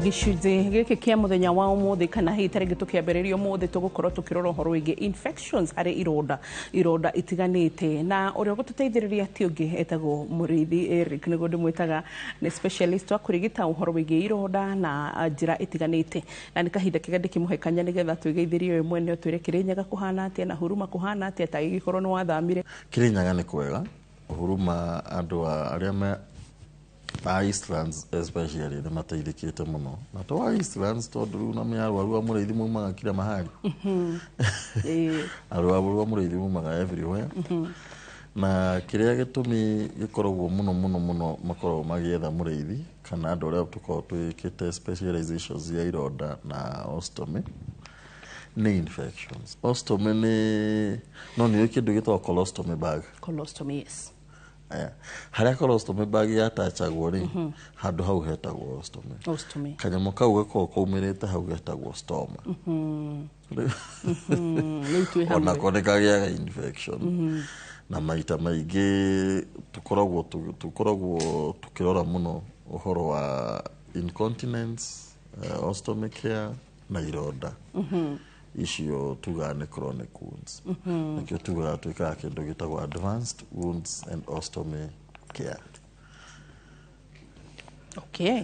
Gĩcunjĩ gĩkĩ kĩa mũthenya wa ũmũthĩ, kana hihi ta rĩngĩ tũkĩambĩrĩria ũmũthĩ, tũgũkorwo tũkĩrora ũhoro wĩgiĩ infections harĩ ironda, ironda itiganĩte, na ũrĩa ũgũtũteithĩrĩria ti ũngĩ etagwo Mũrĩithi Eric, nĩguo ndĩmwĩtaga. Nĩ specialist wa kũrigita ũhoro wĩgiĩ ironda na njĩra itiganĩte, na nĩ kahinda kega ndĩkĩmũhe kanya nĩgetha twĩgeithĩrie we mwene, ũtwĩre Kĩrĩnyaga kũhana atĩa na Huruma kũhana atĩa, ta gĩgĩkorwo nĩ wathamire. Kĩrĩnyaga nĩ kwega. Huruma andũ arĩa me a Eastlands especially nĩ mateithĩkĩte mũno, na to a Eastlands, tondũ rĩu na arwaru a Mũrĩithi maumaga kila mahali. Arwaru a Mũrĩithi maumaga everywhere, na kĩrĩa gĩtũmi gĩkoragwo mũno mũno mũno makoragwo magĩetha Mũrĩithi kana andũ arĩa tũkoragwo twĩkĩte specializations ya ironda na ostomy nĩ infections. Ostomy nĩ no nĩ kĩndũ gĩtagwo colostomy bag. Colostomy, yes. Aya. Harĩa colostomy bag yatachagwo rĩ, handũ hau hetagwo ostomy. Ostomy. Kanyamũ kau gakoragwo kaumĩrĩte hau getagwo stoma. Rĩu twĩ hamwe. Onako nĩ kagĩaga infection, na maita maingĩ tũkoragwo tũkĩrora mũno ũhoro wa incontinence, ostomy care na ironda icio tugaga nĩ chronic wounds. Nĩkĩo tugaga twĩkaga kĩndũ gĩtagwo advanced wounds and ostomy care. Okay,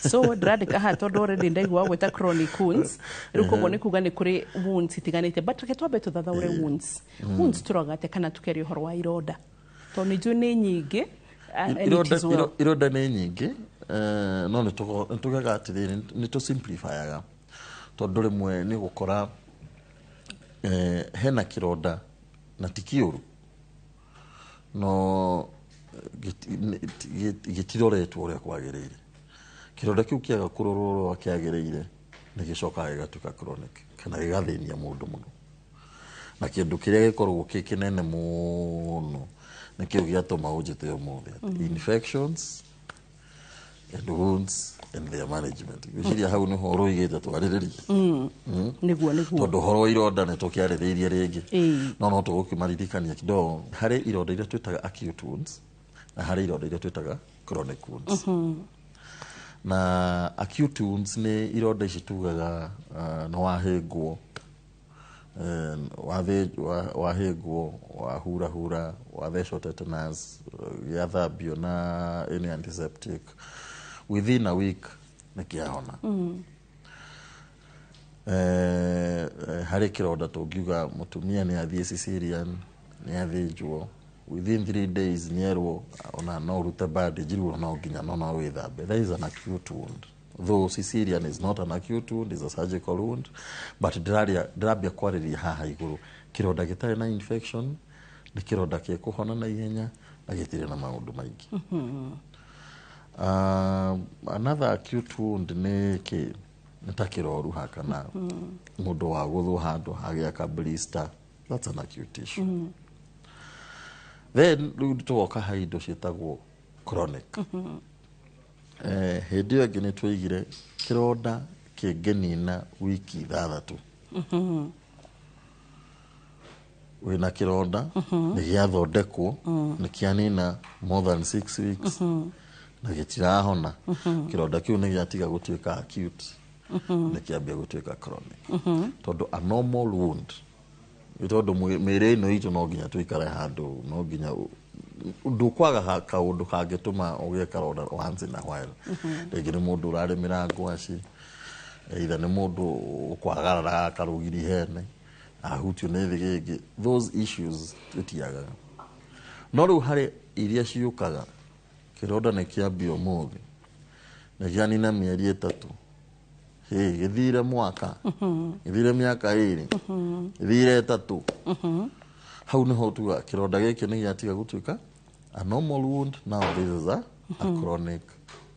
so ndĩrandĩka haha tondũ already ndaigua gwĩta chronic wounds. Rĩu koguo nĩ kuga nĩ kũrĩ wounds itiganĩte, but reke twambe tũthathaũre wounds. Wounds tũroga atĩa, kana tũkeria ũhoro wa ironda, tondũ nĩ njũĩ nĩ nyingĩ, and it is well. Ironda nĩ nyingĩ, no nĩ tugaga atĩrĩrĩ, nĩ tũ simplifyaga, tondũ rĩmwe nĩ gũkora hena kĩronda na ti kĩũru, no gĩtiroretwo ũrĩa kwagĩrĩire. Kĩronda kĩu kĩaga kũrorwo ũrĩa kĩagĩrĩire, nĩ gĩcokaga gĩgatuĩka chronic kana gĩgathĩnia mũndũ mũno, na kĩndũ kĩrĩa gĩkoragwo kĩ kĩnene mũno nĩkĩo gĩatũma ũnjĩte ũmũthĩ atĩ infections and wounds and their management. Ngwĩciria hau nĩho ũrũigĩte twarĩrĩrie. Nĩguo. Tondũ ũhoro wa ironda nĩ tũkĩarĩrĩirie rĩngĩ, no tũgũkĩmaririkania kidogo. Harĩ ironda iria twĩtaga acute wounds na harĩ ironda iria twĩtaga chronic wounds. Na acute wounds nĩ ironda ici tugaga nĩ wahĩngwo, wahĩngwo, wahurahura, wathecwo tetanus, gĩathambio na any antiseptic, within a week nĩ kĩahona. Harĩ kĩronda tũngiuga mũtumia nĩ athiĩ cesarean, nĩ athĩnjwo, within 3 days nĩ erwo ona no ũrute bandage, rĩu no nginya no wĩthambe. That is an acute wound, though cesarean is not an acute wound, is a surgical wound, but ndĩrambia kwarĩria haha igũrũ kĩronda gĩtarĩ na infection nĩ kĩronda gĩkũhona na ihenya na gĩtirĩ na maũndũ maingĩ. Another acute wound nĩ kĩ? Nĩ ta kĩroruha kana mũndũ wa gũthwo handũ hagĩa ka blister. That's an acute issue. Then rĩu tũgoka ha indo ciĩtagwo chronic. Hĩndĩ ĩyo ĩngĩ nĩ twaigire kĩronda kĩngĩnina wiki 6 wĩna kĩronda, nĩ gĩathondekwo, nĩ kĩanina more than 6 weeks na gĩtirahona, kĩronda kĩu nĩ gĩatiga gũtuĩka acute, nĩ kĩambia gũtuĩka chronic. Tondũ a normal wound, nĩ tondũ mĩĩrĩ ĩno itũ no nginya tũikare handũ, no nginya ndũkwaga kaũndũ kangĩtũma ũgĩe karonda once in a while. Rĩngĩ nĩ mũndũ ũrarĩmĩra ngwaci, either nĩ mũndũ ũkwagarara karũgiri hene ahutio nĩ thĩgĩngĩ. Those issues tũtiagaga. No rĩu harĩ iria ciũkaga, kĩronda nĩ kĩambia ũmũthĩ, nĩ kĩanina mĩeri 3, hĩ gĩthire mwaka, gĩthire mĩaka 2, gĩthire 3. Hau nĩho tuga kĩronda gĩkĩ nĩ gĩatiga gũtuĩka a normal wound. Now this is a chronic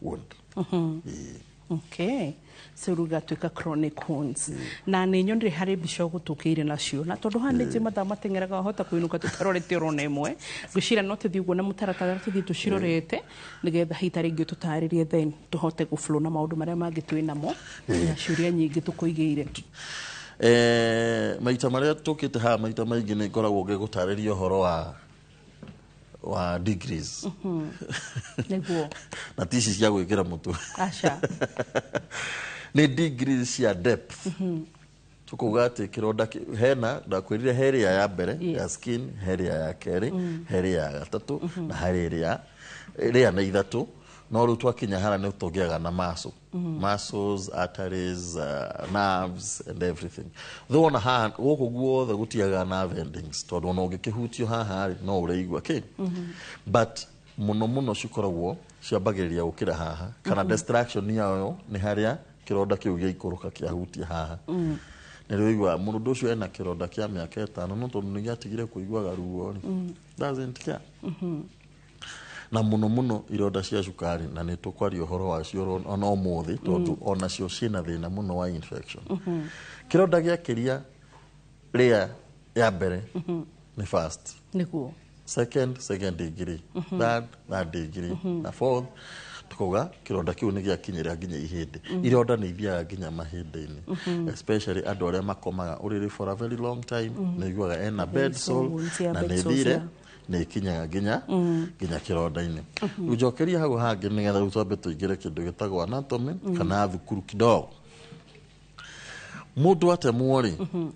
wound. Ĩĩ. Okay, so rĩu gatuĩka chronic wounds. Na nĩ nyonire harĩ mbica ũgũtũkĩire nacio, na tondũ haha nĩ njũĩ mathaa mateng'eraga, wahota kũinũka tũtarorete orona ĩmwe. Ngwĩciria no tũthiĩ ũguo na mũtaratara, tũthiĩ tũcirorete nĩgetha hihi ta rĩngĩ tũtarĩrie, then tũhote gũflow na maũndũ marĩa mangĩ twĩ namo na ciũria nyingĩ tũkũigĩire. Maita marĩa tũkĩte haha, maita maingĩ nĩ ngoragwo ngĩgũtarĩria ũhoro wa wa degrees. Nĩguo. Na ti ici cia gwĩkĩra mũtwe. Aca. Nĩ degrees cia depth. Tukuga atĩ kĩronda hena ndakwĩrire he ĩrĩa ya mbere ya skin, he ĩrĩa ya kerĩ, he ĩrĩa ya gatatũ, na harĩ ĩrĩa ĩrĩa na ithatũ. No rĩu twakinya hara nĩ tũgĩaga na muscle, muscles, arteries, nerves and everything. Though ona haha gũkũ guothe gũtiagaga nerve endings, tondũ ona ũngĩkĩhutio haha rĩ, no ũraigua kĩ. But mũno mũno cikoragwo ciambagĩrĩria gũkĩra haha, kana destruction yayo nĩ harĩa kĩronda kĩu gĩaikũrũka kĩahutia haha. Nĩ rĩu mũndũ ũcio ena kĩronda kĩa mĩaka 5, no tondũ nĩ gĩatigire kũiguaga ruo rĩ, doesn't care. Na mũno mũno ironda cia cukari, na nĩ tũkwaria ũhoro wacio ona ũmũthĩ, tondũ onacio ciĩna thĩna mũno wa infection. Kĩronda gĩakĩria rĩa ya mbere nĩ first. Nĩguo. Second, second degree, third, third degree, na fourth tukauga kĩronda kĩu nĩ gĩakinyĩra nginya ihĩndĩ. Ironda nĩ ithiaga nginya mahĩndĩ-inĩ, especially andũ arĩa makomaga ũrĩrĩ for a very long time, nĩ iguaga ena bed sore, na nĩ thire nĩ ikinyaga nginya nginya kĩronda-inĩ. Njokeria hau hangĩ nĩgetha rĩu twambe tũingĩre kĩndũ gĩtagwo anatomy kana thukuru kidogo. Mũndũ atemwo rĩ,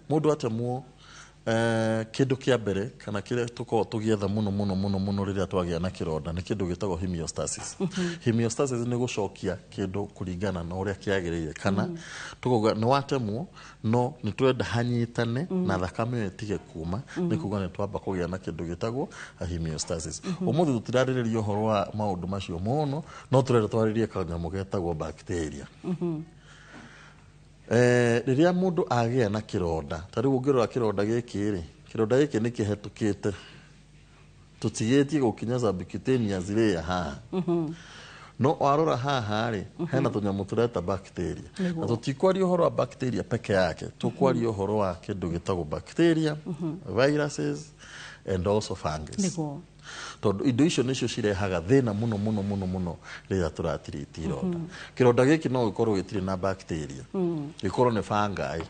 mũndũ atemwo kĩndũ kĩa mbere kana kĩrĩa tũkoragwo tũgĩetha mũno mũno mũno mũno rĩrĩa twagĩa na kĩronda nĩ kĩndũ gĩtagwo homeostasis. Homeostasis nĩ gũcokia kĩndũ kũringana na ũrĩa kĩagĩrĩire, kana tũkauga nĩ watemwo no nĩ twenda hanyitane na thakame ĩyo ĩtige kuma, nĩ kuga nĩ twamba kũgĩa na kĩndũ gĩtagwo homeostasis. Ũmũthĩ tũtirarĩrĩria ũhoro wa maũndũ macio mũno, no tũrenda twarĩrie kanyamũ getagwo bacteria. Rĩrĩa mũndũ agĩa na kĩronda, ta rĩu ũngĩrora kĩronda gĩkĩ rĩ, kĩronda gĩkĩ nĩ kĩhetũkĩte, tũtigĩtie gũkinya subcutaneous layer haha. No warora haha rĩ, hena tũnyamũ tũreta bacteria. Na tũtikwaria ũhoro wa bacteria peke yake, tũkwaria ũhoro wa kĩndũ gĩtagwo bacteria, viruses and also fungus. Nĩguo. Tondũ indo icio nĩcio cirehaga thĩna mũno mũno mũno mũno rĩrĩa tũratiriti ironda. Kĩronda gĩkĩ no gĩkorwo gĩtirĩ na bacteria, gĩkorwo nĩ fungi.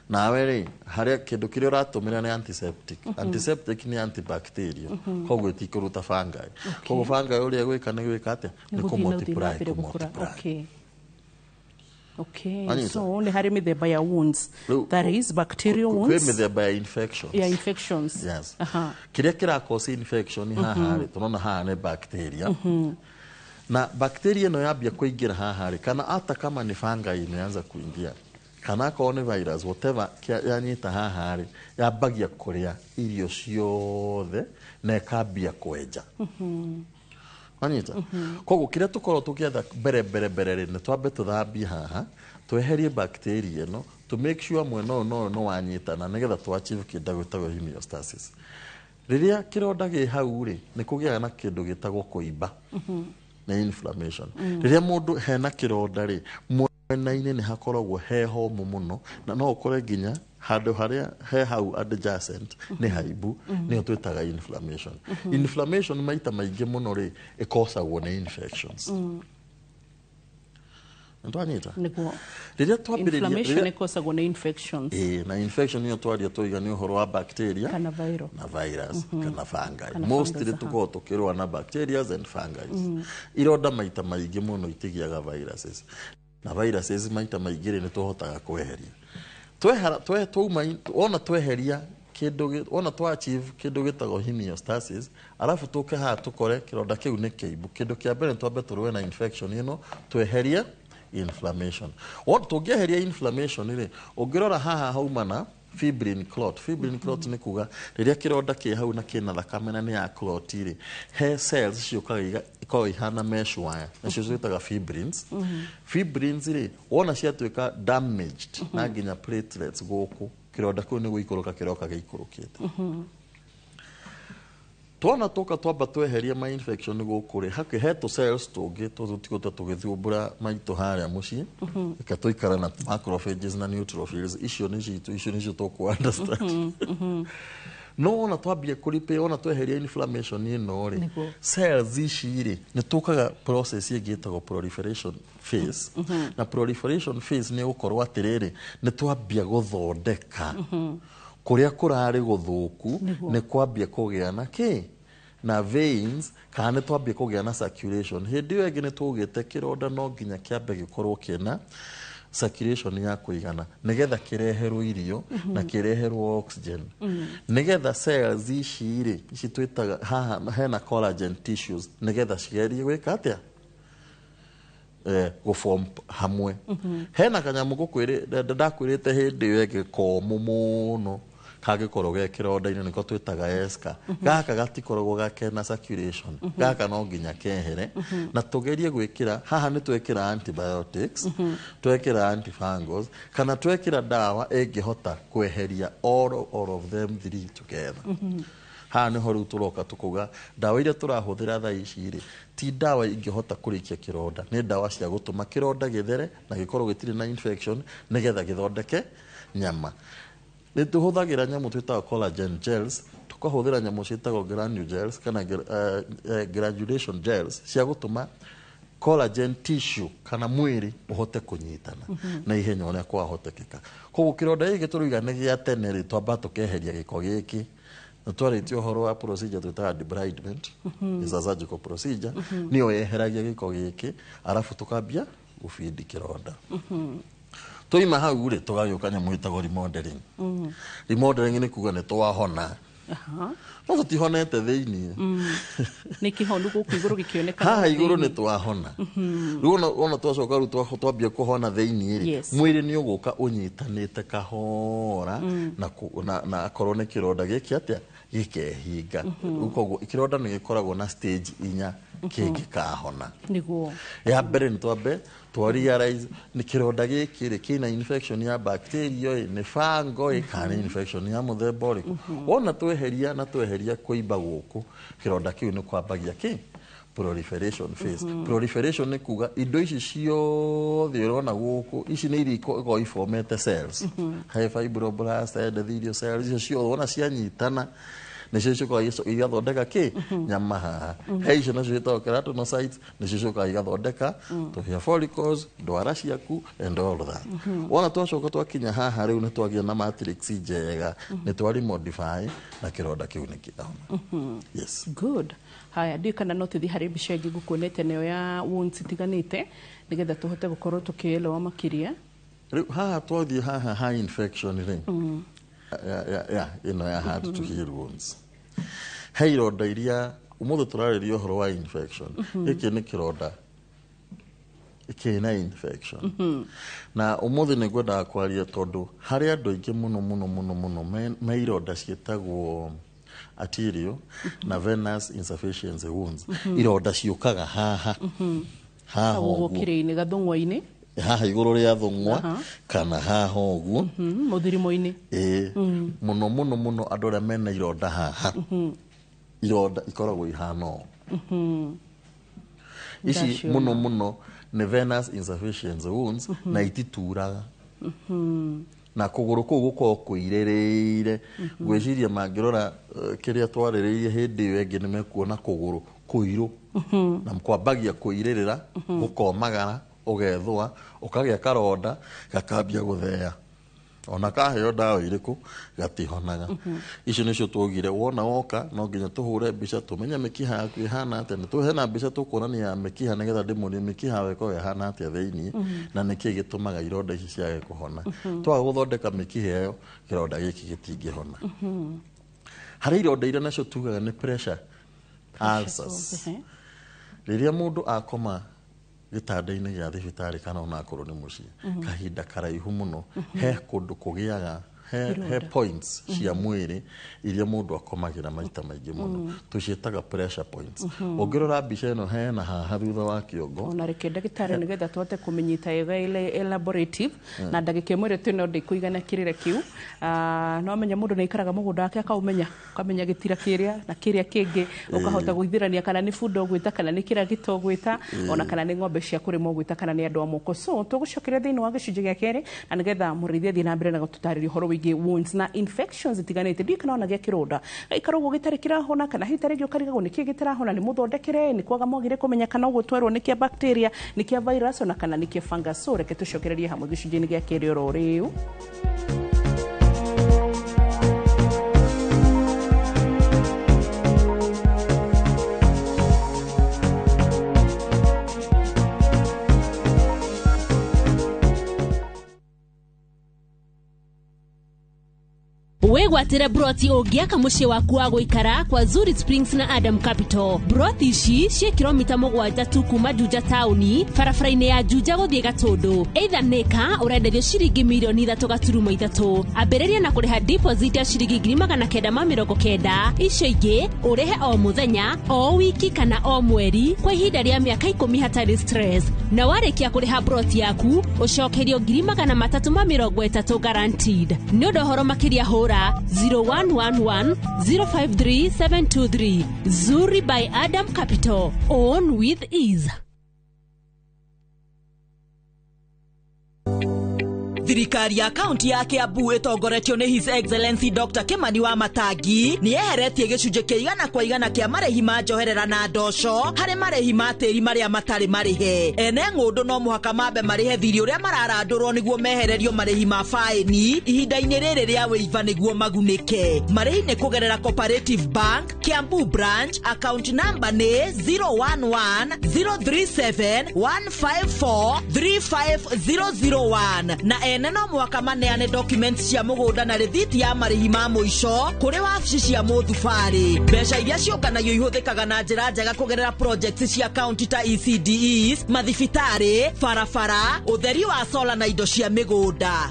Nawe rĩ, harĩa kĩndũ kĩrĩa ũratũmĩra nĩ antiseptic. Antiseptic nĩ antibacterial, koguo ĩtikũruta fungi. Koguo fungi ũrĩa gwĩka nĩ gwĩka atĩa? Nĩ kũ multiply. Okay. So nĩ harĩ mĩthemba ya wounds. That is bacterial wounds. Kwĩ mĩthemba ya infections. Ya infections. Yes. Kĩrĩa kĩrakosi infection haha rĩ, tũrona haha nĩ bacteria. Na bacteria ĩno yambia kũingĩra haha rĩ, kana hata kama ni fungi imeanza kuingia, kana akorwo nĩ virus, whatever yanyita haha rĩ, yambagia kũrĩa irio ciothe na ĩkambia kwenja. Wanyita? Koguo kĩrĩa tũkorwo tũgĩetha mbere mbere mbere rĩ, nĩ twambe tũthambie haha, tweherie bacteria ĩno, to make sure mwena ũyũ na ũyũ nĩ wanyitana nĩgetha tũ achieve kĩndũ gĩtagwo homeostasis. Rĩrĩa kĩronda gĩ hau rĩ, nĩ kũgĩaga na kĩndũ gĩtagwo kũimba, nĩ inflammation. Rĩrĩa mũndũ hena kĩronda rĩ, mwena-inĩ nĩ hakoragwo he homũ mũno, na no ũkore nginya handũ harĩa he hau adjacent nĩ haimbu, nĩyo twĩtaga inflammation. Inflammation maita maingĩ mũno rĩ, ĩkosagwo nĩ infections. Nĩtwanyita? Nĩguo. Rĩrĩa twambĩrĩria inflammation ĩkosagwo nĩ infections. Na infection ĩyo twaria tũiga nĩ ũhoro wa bacteria kana viral na virus kana fungi. Mostly tũkoragwo tũkĩrũa na bacteria and fungi. Ironda maita maingĩ mũno itigĩaga viruses. Na viruses maita maingĩ rĩ, nĩ tũhotaga kweheria. Ona tweheria kĩndũ, ona twa achieve kĩndũ gĩtagwo homeostasis, alafu tũke haha tũkore kĩronda kĩu nĩ kĩimbu. Kĩndũ kĩa mbere twambe tũrũe na infection ĩno, tweherie inflammation. Wona tũngĩeheria inflammation rĩ, ũngĩrora haha haumana fibrin clot. Fibrin clot nĩ kuga rĩrĩa kĩronda kĩ hau na kĩna thakame na nĩ ya clot rĩ, he cells ciũkaga ikoragwo ihana mesh wire, nacio ciĩtaga fibrins. Fibrins rĩ, wona ciatuĩka damaged na nginya platelets gũkũ, kĩronda kĩu nĩ gũikũrũka kĩroka gĩikũrũkĩte. Tuona tũka twamba tweheria ma infection gũkũ rĩ, hakĩ he tũ cells tũngĩ tũtigũte tũgĩthumbũra maitũ harĩa mũciĩ, reke tũikare na macrophages na neutrophils, icio nĩ citũ, icio nĩcio tũkũ understand. No ona twambia kũripĩ, ona tweheria inflammation ĩno rĩ, cells ici rĩ, nĩ tũkaga process ĩngĩ ĩtagwo proliferation phase. Na proliferation phase nĩ gũkorwo atĩrĩrĩ, nĩ twambia gũthondeka kũrĩa kũrarĩ gũthũku, nĩ kwambia kũgĩa na kĩ Na veins kana nĩ twambia kũgĩa na circulation. Hĩndĩ ĩyo ĩngĩ nĩ tũgĩte kĩronda no nginya kĩambe gĩkorwo kĩna circulation ya kũigana nĩgetha kĩreherwo irio na kĩreherwo oxygen, nĩgetha cells ici rĩ, ici twĩtaga haha hena collagen tissues, nĩgetha cigerie gwĩka atĩa, gũform hamwe. Hena kanyamũ ndakwĩrĩte hĩndĩ ĩyo ĩngĩ komũ mũno kangĩkorwo ge kĩronda-inĩ, nĩko twĩtaga eschar. Gaka gatikoragwo gakena circulation. Gaka no nginya kehere na tũgerie gwĩkĩra haha. Nĩ twekĩra antibiotics, twekĩra antifungals, kana twekĩra ndawa ĩngĩhota kweheria all of them three together. Haha nĩho rĩu tũroka tũkauga ndawa iria tũrahũthĩra thaa ici rĩ, ti ndawa ingĩhota kũrĩkia kĩronda, nĩ ndawa cia gũtũma kĩronda gĩthere na gĩkorwo gĩtirĩ na infection nĩgetha gĩthondeke nyama. Nĩ tũhũthagĩra nyamũ twĩtaga collagen gels, tũkahũthĩra nyamũ ciĩtagwo granule kana granulation gels cia gũtũma collagen tissue kana mwĩrĩ ũhote kũnyitana na ihenya ũrĩa kwahotekeka. Koguo kĩronda gĩkĩ tũrauga nĩ gĩa tene rĩ, twamba tũkeheria gĩko gĩkĩ. Na twarĩtie ũhoro wa procedure twĩtaga debridement, is a surgical procedure, nĩyo yeheragia gĩko gĩkĩ, arabu tũkambia gũbindi kĩronda. Twaima hau rĩ, tũgagĩũka nyamũ ĩtagwo remodeling. Remodeling nĩ kuga nĩ twahona, no tũtihonete thĩiniĩ. Nĩ kĩhonu gũkũ igũrũ gĩkĩoneka. Haha igũrũ nĩ twahona. Rĩu ona twacoka rĩu twambia kũhona thĩiniĩ rĩ, mwĩrĩ nĩ ũgũka ũnyitanĩte kahora na akorwo nĩ kĩronda gĩkĩ atĩa, gĩkehinga. Rĩu koguo kĩronda nĩ gĩkoragwo na stage inya kĩngĩkahona. Ya mbere nĩ twambe twa realize nĩ kĩronda gĩkĩ rĩ, kĩna infection ya bacteria ĩ, nĩ fungal ĩ, kana nĩ infection ya mũthemba ũrĩkũ. Wona tweheria na tweheria kũimba gũkũ, kĩronda kĩu nĩ kwambagia kĩ proliferation phase. Proliferation nĩ kuga indo ici ciothe ũrona gũkũ, ici nĩ iria ikoragwo ifomete cells, he fibroblast, endothelial cells, icio ciothe wona cianyitana nĩcio ciũkaga igathondeka kĩ nyama haha. He icio nacio ciĩtagwo keratinocytes, nĩcio ciũkaga igathondeka tũhĩa, follicles, ndwara ciaku and all that. Wona twacoka twakinya haha rĩu nĩ twagĩa na matrix njega, nĩ twari modify na kĩronda kĩu nĩ kĩahona. Yes. Good. Haya, ndiũ kana no tũthiĩ harĩ mbica ĩngĩ ngũkuonete nayo ya wounds itiganĩte nĩgetha tũhote gũkorwo tũkĩelewa makĩria. Rĩu haha twathiĩ haha ha infection rĩ, ya ĩno ya hard to heal wounds, he ironda iria ũmũthĩ tũrarĩria ũhoro wa infection. Gĩkĩ nĩ kĩronda kĩna infection, na ũmũthĩ nĩ ngwendaga kwaria tondũ harĩ andũ aingĩ mũno mũno mũno mũno me ironda ciĩtagwo arterial na venous insufficiency wounds, ironda ciũkaga haha haha ũguo ũguo kĩrĩ-inĩ gathũng'wa-inĩ. Haha igũrũ rĩa thũng'wa kana haha ũguo. Mũthirimo-inĩ. Ĩĩ, mũno mũno mũno andũ arĩa mena ironda haha, ironda ikoragwo ihana ũũ ici. Ndaciona. Mũno mũno nĩ venous insufficiency wounds na itituraga, na kũgũrũ kũu gũkoragwo kũirĩrĩire. Ngwĩciria mangĩrora kĩrĩa twarĩrĩirie hĩndĩ ĩyo ĩngĩ nĩ mekuona kũgũrũ kũirũ na kwambagia kũirĩrĩra, gũkomagara, ũgethũa, ũkagĩa karonda gakambia gũthea, ona kaheo ndawa irĩkũ gatihonaga. Icio nĩcio tuaugire wona woka no nginya tũhũre mbica tũmenye mĩkiha yaku ĩhana atĩa. Nĩ hena mbica tũkuonania ya mĩkiha nĩgetha ndĩmuonie mĩkiha yawe ĩkoragwo ĩhana atĩa thĩiniĩ na nĩkĩĩ gĩtũmaga ironda ici ciage kũhona. Twaga gũthondeka mĩkiha ĩyo, kĩronda gĩkĩ gĩtingĩhona. Harĩ ironda iria nacio tugaga nĩ pressure ulcers. Rĩrĩa mũndũ akoma gĩtanda-inĩ gĩa thibitarĩ kana ona akorwo nĩ mũciĩ kahinda karaihu mũno, he kũndũ kũgĩaga he points cia mwĩrĩ iria mũndũ akomagĩra maita maingĩ mũno, tũciĩtaga pressure points. Ũngĩrora mbica ĩno, hena haha thutha wa kĩongo. Ona reke ndagĩtarĩ, nĩgetha tũhote kũmĩnyita wega ile elaborative na ndagĩka ĩmwe ĩrĩa twĩnayo ndĩkũigana kĩrĩra kĩu. Ah, no menya mũndũ nĩ aikaraga mũgũnda wake akaũmenya, ũkamenya gĩtira kĩrĩa na kĩrĩa kĩngĩ, ũkahota gũithĩrania kana nĩ bunda ũgwĩta, kana nĩ kĩragita ũgwĩta, ona kana nĩ ng'ombe cia kũrĩma ũgwĩta, kana nĩ andũ a moko. So tũgũcokeria thĩinĩ wa gĩcunjĩ gĩa kerĩ na nĩgetha mũrĩithi athiĩ na mbere na gũtũtarĩria ũhoro wĩgiĩ wounds na infections itiganĩte. Ndiũĩ kana ona gĩa kĩronda gaikara ũguo gĩtarĩ kĩrahona, kana hihi tarĩngĩ ũkarigagwo nĩkĩĩ gĩtarahona, nĩ mũthondekere, nĩ kwaga mwagire kũmenya kana ũguo twerwo nĩ kĩa bacteria, nĩ kĩa virus, ona kana nĩ kĩa fungus. So reke tũcokererie hamwe gĩcunjĩ-inĩ gĩa kerĩ oro rĩu. Wĩgwatĩre broti ũngĩaka mũciĩ waku wa gũikara kwa Zuri Springs na Adam Capital. Broti ici ciĩ kilomita 7 tu kuma Juja taũni, barabara-inĩ ya Juja gũthiĩ Gatũndũ. Either nĩka ũrenderio ciringi mirioni 3.3. Ambĩrĩria na kũrĩha deposit ya ciringi 990, icio ingĩ ũrĩhe o mũthenya, o wiki kana o mweri kwa ihinda rĩa mĩaka 10 hatarĩ stress. Na warĩkia kũrĩha broti yaku ũcokerio 330,000 guaranteed. Nĩ ũndũ ũhoro makĩria hũra 0111 053 723. Zuri by Adam Capital. Own with ease. Thirikari ya kaunti ya Kiambu ĩtongoretio nĩ His Excellency Dr. Kimani wa Matangi nĩ yeheretie gĩcunjĩ kĩa 100% kĩa marĩhi ma njoherera na ndoco harĩ marĩhi ma tĩri marĩa matarĩ marĩhe. Ene ng'ũndũ no mũhaka mambe marĩhe thirĩ ũrĩa mararandũrwo nĩguo mehererio marĩhi ma faĩni ihinda-inĩ rĩrĩ rĩa wĩiva nĩguo magunĩke. Marĩhi nĩ kũgerera Cooperative Bank, Kiambu Branch, account number nĩ 011 037 154 35001 na ene no mwaka maneane documents cia mũgũnda na rĩthiti ya marĩhi ma mũico kũrĩ wabici cia mũthubarĩ. Mbeca iria ciũnganagio ihũthĩkaga na njĩra njega kũgerera projects cia county ta ECDEs, mathibitarĩ, barabara, ũtheri wa sola na indo cia mĩgũnda.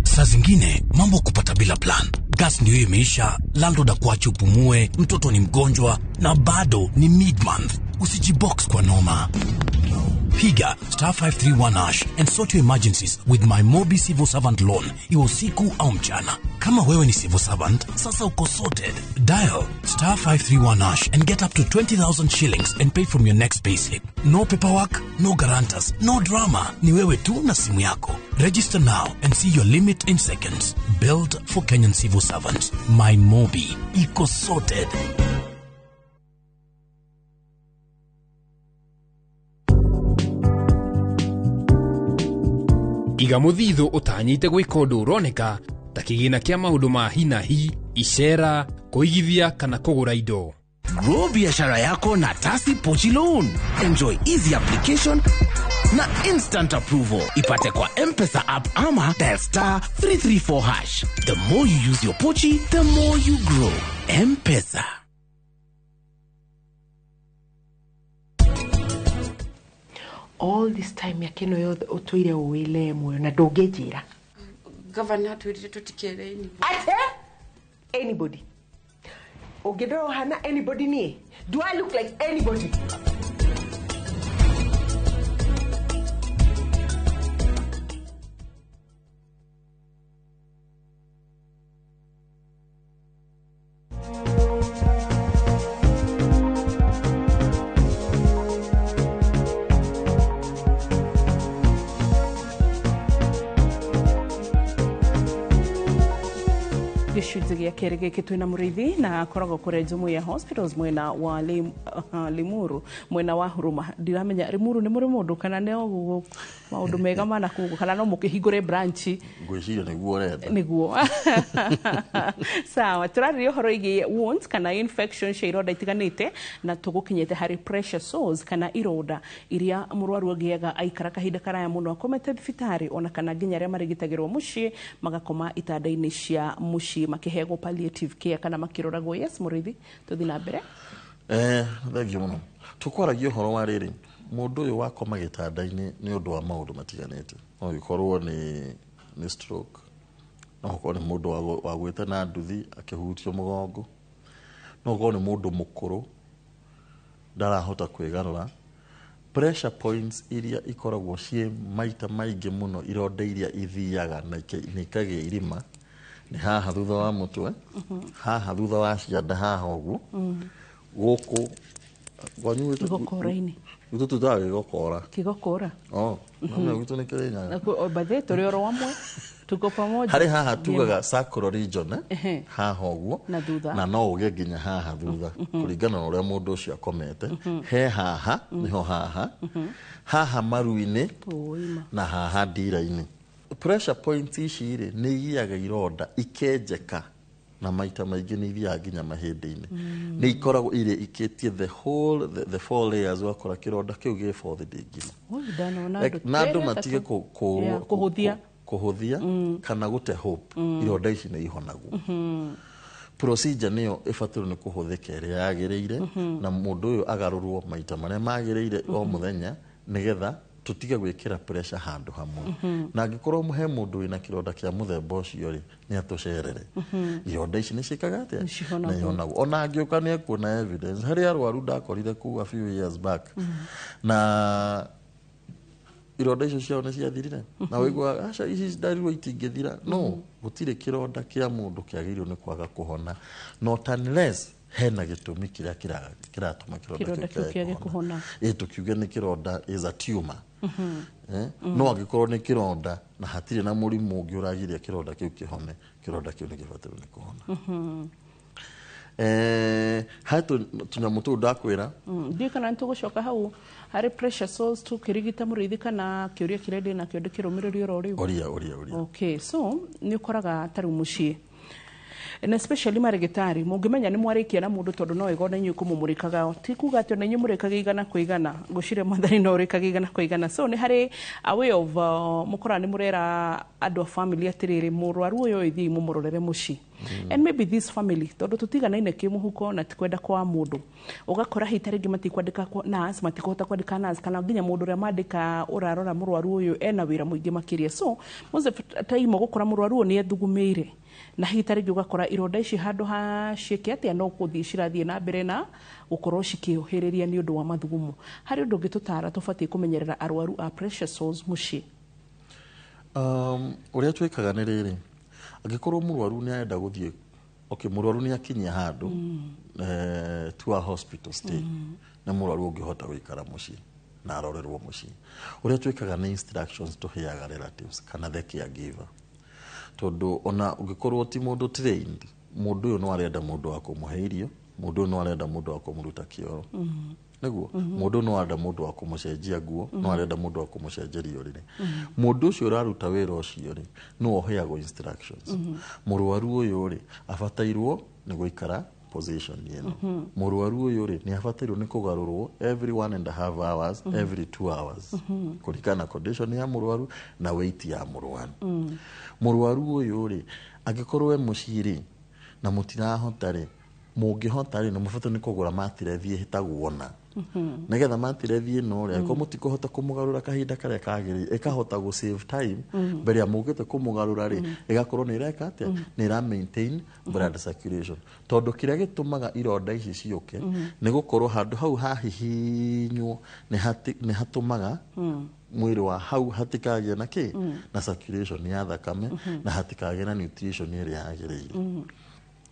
Saa zingine mambo kupata bila plan. Gas ndio imeisha, landlord akuache upumue, mtoto ni mgonjwa na bado ni mid-month. Usijibox kwa noma. Piga star 531 hash and sort your emergencies with my Mobi Civil Servant Loan. Iwe usiku au mchana. Kama wewe ni civil servant, sasa uko sorted. Dial star 531 hash and get up to 20,000 shillings and pay from your next payslip. No paperwork, no guarantors, no drama. Ni wewe tu na simu yako. Register now and see your limit in seconds. Built for Kenyan civil servants. My Mobi. Iko sorted. Iga muthithu utanyite gwika undu uroneka ta kigina kia maundu ma hi na hi, icera, kuigithia kana kugura indo. Grow biashara yako na Tasi Pochi Loan. Enjoy easy application na instant approval. Ipate kwa M-Pesa app ama dial star 334 hash. The more you use your Pochi, the more you grow. M-Pesa. All this time yakeno yothe utuire uwile moyo na ndungijira. Governor atwirire tutikere anybody. Ate? Anybody. Ungindora uhana anybody nie? Do I look like anybody? Gĩcunjĩ gĩa kerĩ gĩkĩ twĩna Mũrĩithi na akoragwo kũrĩa Jumuiya Hospitals mwena wa Limuru, mwena wa Huruma. Ndiramenya Limuru nĩ mũrĩ mũndũ kana nĩ o maũndũ mega mana kũu kana no mũkĩhingũre branch. Ngwĩciria nĩguo ũrenda. Nĩguo. Sawa, tũrarĩria ũhoro wĩgiĩ wounds kana infection cia ironda itiganĩte na tũgũkinyĩte harĩ pressure sores kana ironda iria mũrwaru agĩaga aikara kahinda karaya mũno akomete thibitarĩ ona kana nginya arĩa marigitagĩrwo mũciĩ magakoma itanda-inĩ cia mũciĩ makĩheagwo palliative care kana makĩroragwo. Yes, Mũrĩithi, tũthiĩ na mbere. Thank you mũno. Tũkwaragia ũhoro wa rĩrĩ, mũndũ ũyũ wakoma gĩtanda-inĩ nĩ ũndũ wa maũndũ matiganĩte. No gĩkorwo nĩ stroke, no gũkorwo nĩ mũndũ wagwĩte na nduthi akĩhutio mũgongo, no gũkorwo nĩ mũndũ mũkũrũ ndarahota kwĩgarũra. Pressure points iria ikoragwo ciĩ maita maingĩ mũno ironda iria ithiaga na ikagĩa irima nĩ haha thutha wa mũtwe, haha thutha wa cianda, haha ũguo, gũkũ kwanyu gĩgokora-inĩ. Gwitũ tũtaga gĩgokora. Kĩgokora? Oh, namna gwitũ nĩ Kĩrĩnyaga. Bathe tũrĩ oro amwe, tuko pamoja. Harĩ haha tugaga sacral region, haha ũguo na thutha, na no ũgĩe nginya haha thutha kũringana na ũrĩa mũndũ ũcio akomete. He haha niho haha, haha maru-inĩ na haha ndira-inĩ. Pressure points ici rĩ nĩ igiaga ironda ikenjeka Na maita maingĩ nĩ ithiaga nginya mahĩndĩ-inĩ, nĩ ikoragwo irĩ ikĩtie the whole the four layers, ũgakora kĩronda kĩu gĩ fourth degree. Oi, ndanona Like, andũ na andũ erĩ, matige atatũ. Yeah, kũhũthia. Kũhũthia kana gũte hope. Ironda ici nĩ ihonagwo. Procedure nĩyo ĩbatairwo nĩ kũhũthĩka ĩrĩa yagĩrĩire, na mũndũ ũyũ agarũrwo maita marĩa magĩrĩire o mũthenya, nĩgetha tũtige gwĩkĩra pressure handũ hamwe. Na angĩkorwo he mũndũ wĩna kĩronda kĩa mũthemba ũcio rĩ, nĩ atũcerere. Ironda ici nĩ ciĩkaga atĩa? Nĩ cihonagwo. Nĩ ihonagwo. Ona angĩũka nĩ ekuona evidence. Harĩ arwaru ndakorire kũu a few years back, na ironda icio ciao nĩ ciathirire, na wĩiguaga aca ici ndarirwo itingĩthira. No gũtirĩ kĩronda kĩa mũndũ kĩagĩrĩirwo nĩ kwaga kũhona, not unless hena gĩtũmi kĩrĩa kĩratũma kĩronda kĩronda kĩu kĩage kũhona. Ĩ tũkiuge nĩ kĩronda is a tumor. Eh? No angĩkorwo nĩ kĩronda na hatirĩ na mũrimũ ũngĩ ũragiria kĩronda kĩu kĩhone, kĩronda kĩu nĩ gĩbatairwo nĩ kũhona. He tũnyamũ tũu ndakwĩra. Ndiũĩ kana nĩ tũgũcoka hau harĩ pressure sores tũkĩrigita mũrĩithi, kana kĩũria kĩrĩa ndĩ nakĩo ndĩkĩrũmĩrĩrie oro rĩu. Ũria, ũria, ũria. Okay, so nĩ ũkoraga ta rĩu mũciĩ, na especially marĩgĩtarĩ, mũngĩmenya nĩ mwarĩkia na mũndũ, tondũ no ĩgona inyuĩ kũmũmũrĩkaga, ti kuga atĩ ona inyuĩ mũrĩkaga 100%, ngwĩciria mwathani no ũrĩkaga 100%. So nĩ harĩ a way of mũkoraga nĩ mũrera andũ a family atĩrĩrĩ, mũrwaru ũyũ ithiĩ mũmũrorere mũciĩ. And maybe this family, tondũ tũtiganaine kĩmũhuko na ti kwenda kwa mũndũ, ũgakora hihi ta rĩngĩ matikwandĩka nurse, matikũhota kwandĩka nurse, kana nginya mũndũ ũrĩa mandĩka ũrarora mũrwaru ũyũ ena wĩra mũingĩ makĩria. So most of the time ũgũkora mũrwaru ũyũ nĩ ethugumĩire, na hihi ta rĩngĩ ũgakora ironda ici handũ ha ciĩke atĩa, no gũthiĩ cirathiĩ na mbere na gũkorwo cikĩũhĩrĩria nĩ ũndũ wa mathugumo. Harĩ ũndũ ũngĩ tũtara tũbatiĩ kũmenyerera arwaru a pressure sores mũciĩ? Ũrĩa twĩkaga nĩ rĩrĩ, angĩkorwo mũrwaru nĩ arenda gũthiĩ, okay, mũrwaru nĩ akinyia handũ to a hospital stay, nĩ mũrwaru ũngĩhota gũikara mũciĩ na arorerwo mũciĩ, ũrĩa twĩkaga nĩ instructions tũheaga relatives kana the caregiver, tondũ ona ũngĩkorwo ti mũndũ trained, mũndũ ũyũ no arenda mũndũ wa kũmũhe irio, mũndũ ũyũ no arenda mũndũ wa kũmũruta kĩoro nĩguo, mũndũ ũyũ no arenda mũndũ wa kũmũcenjia nguo, no arenda mũndũ wa kũmũcenjeria ũrĩrĩ. Mũndũ ũcio ũraruta wĩra ũcio rĩ, nĩwe ũheagwo instructions: mũrwaru ũyũ rĩ, abatairwo nĩ gũikara position ĩno, mũrwaru ũyũ rĩ, nĩ abatairwo nĩ kũgarũrwo every 1.5 hours, every 2 hours, kũringana na condition ya mũrwaru na weight ya mũrwaru. Mũrwaru ũyũ rĩ, angĩkorwo e mũciĩ rĩ, na mũtirahota rĩ, mũngĩhota rĩ, nĩ mũbatairwo nĩ kũgũra matirethi ĩtagwo na nĩgetha matirethi ĩno rĩ, angĩkorwo mũtikũhota kũmũgarũra kahinda karĩa kagĩrĩire, ĩkahota gũ save time mbere ya mũngĩte kũmũgarũra rĩ, ĩgakorwo nĩ ĩreka atĩa? Nĩ ĩra maintain blood circulation, tondũ kĩrĩa gĩtũmaga ironda ici ciũke nĩ gũkorwo handũ hau hahihinywo nĩ hatũmaga mwĩrĩ wa hau hatikagĩa na kĩ na circulation ya thakame, na hatikagĩa na nutrition ĩrĩa yagĩrĩire.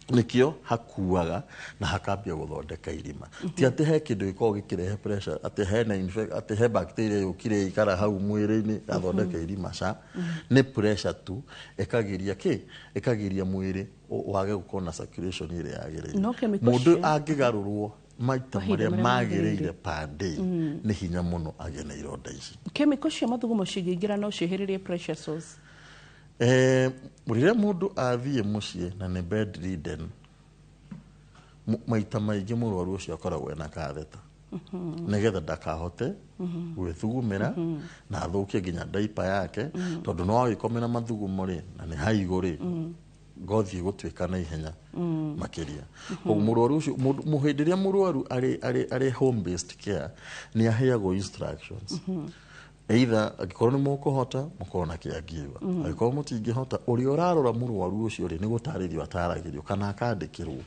Nikio hakuaga na hakambia gũthondeka irima. Ti atĩ he kĩndũ gĩkoragwo gĩkĩrehe pressure, atĩ hena atĩ he bacteria yũkire ikara hau mwĩrĩ-inĩ yathondeka irima. Ca nĩ pressure tu ĩkagiria kĩ ĩkagiria mwĩrĩ wage gũkorwo na circulation ĩrĩa yagĩrĩire. No chemical Mũndũ angĩgarũrwo maita mahinda marĩa marĩa magĩrĩire per day, nĩ hinya mũno agĩe na ironda ici. Chemical cia mathugumo cingĩingĩra no ciĩhĩrĩrie pressure sores? Rĩrĩa mũndũ athiĩ mũciĩ na nĩ bedridden, maita maingĩ mũrwaru ũcio akoragwo ena katheta, nĩgetha ndakahote gwĩthugumĩra na athũkie nginya diaper yake, tondũ no agĩkomera mathugumo rĩ, na nĩ haigũ rĩ, ngothi ĩgũtuĩka na ihenya makĩria. Koguo mũrwaru ũcio hĩndĩ ĩrĩa mũrwaru arĩ home based care, nĩ aheagwo instructions, either angĩkorwo nĩ mũkũhota mũkorwo na caregiver, angĩkorwo mũtingĩhota, ũrĩa ũrarora mũrwaru ũcio rĩ, nĩ gũtarĩrio ataragĩrio kana akandĩkĩrwo: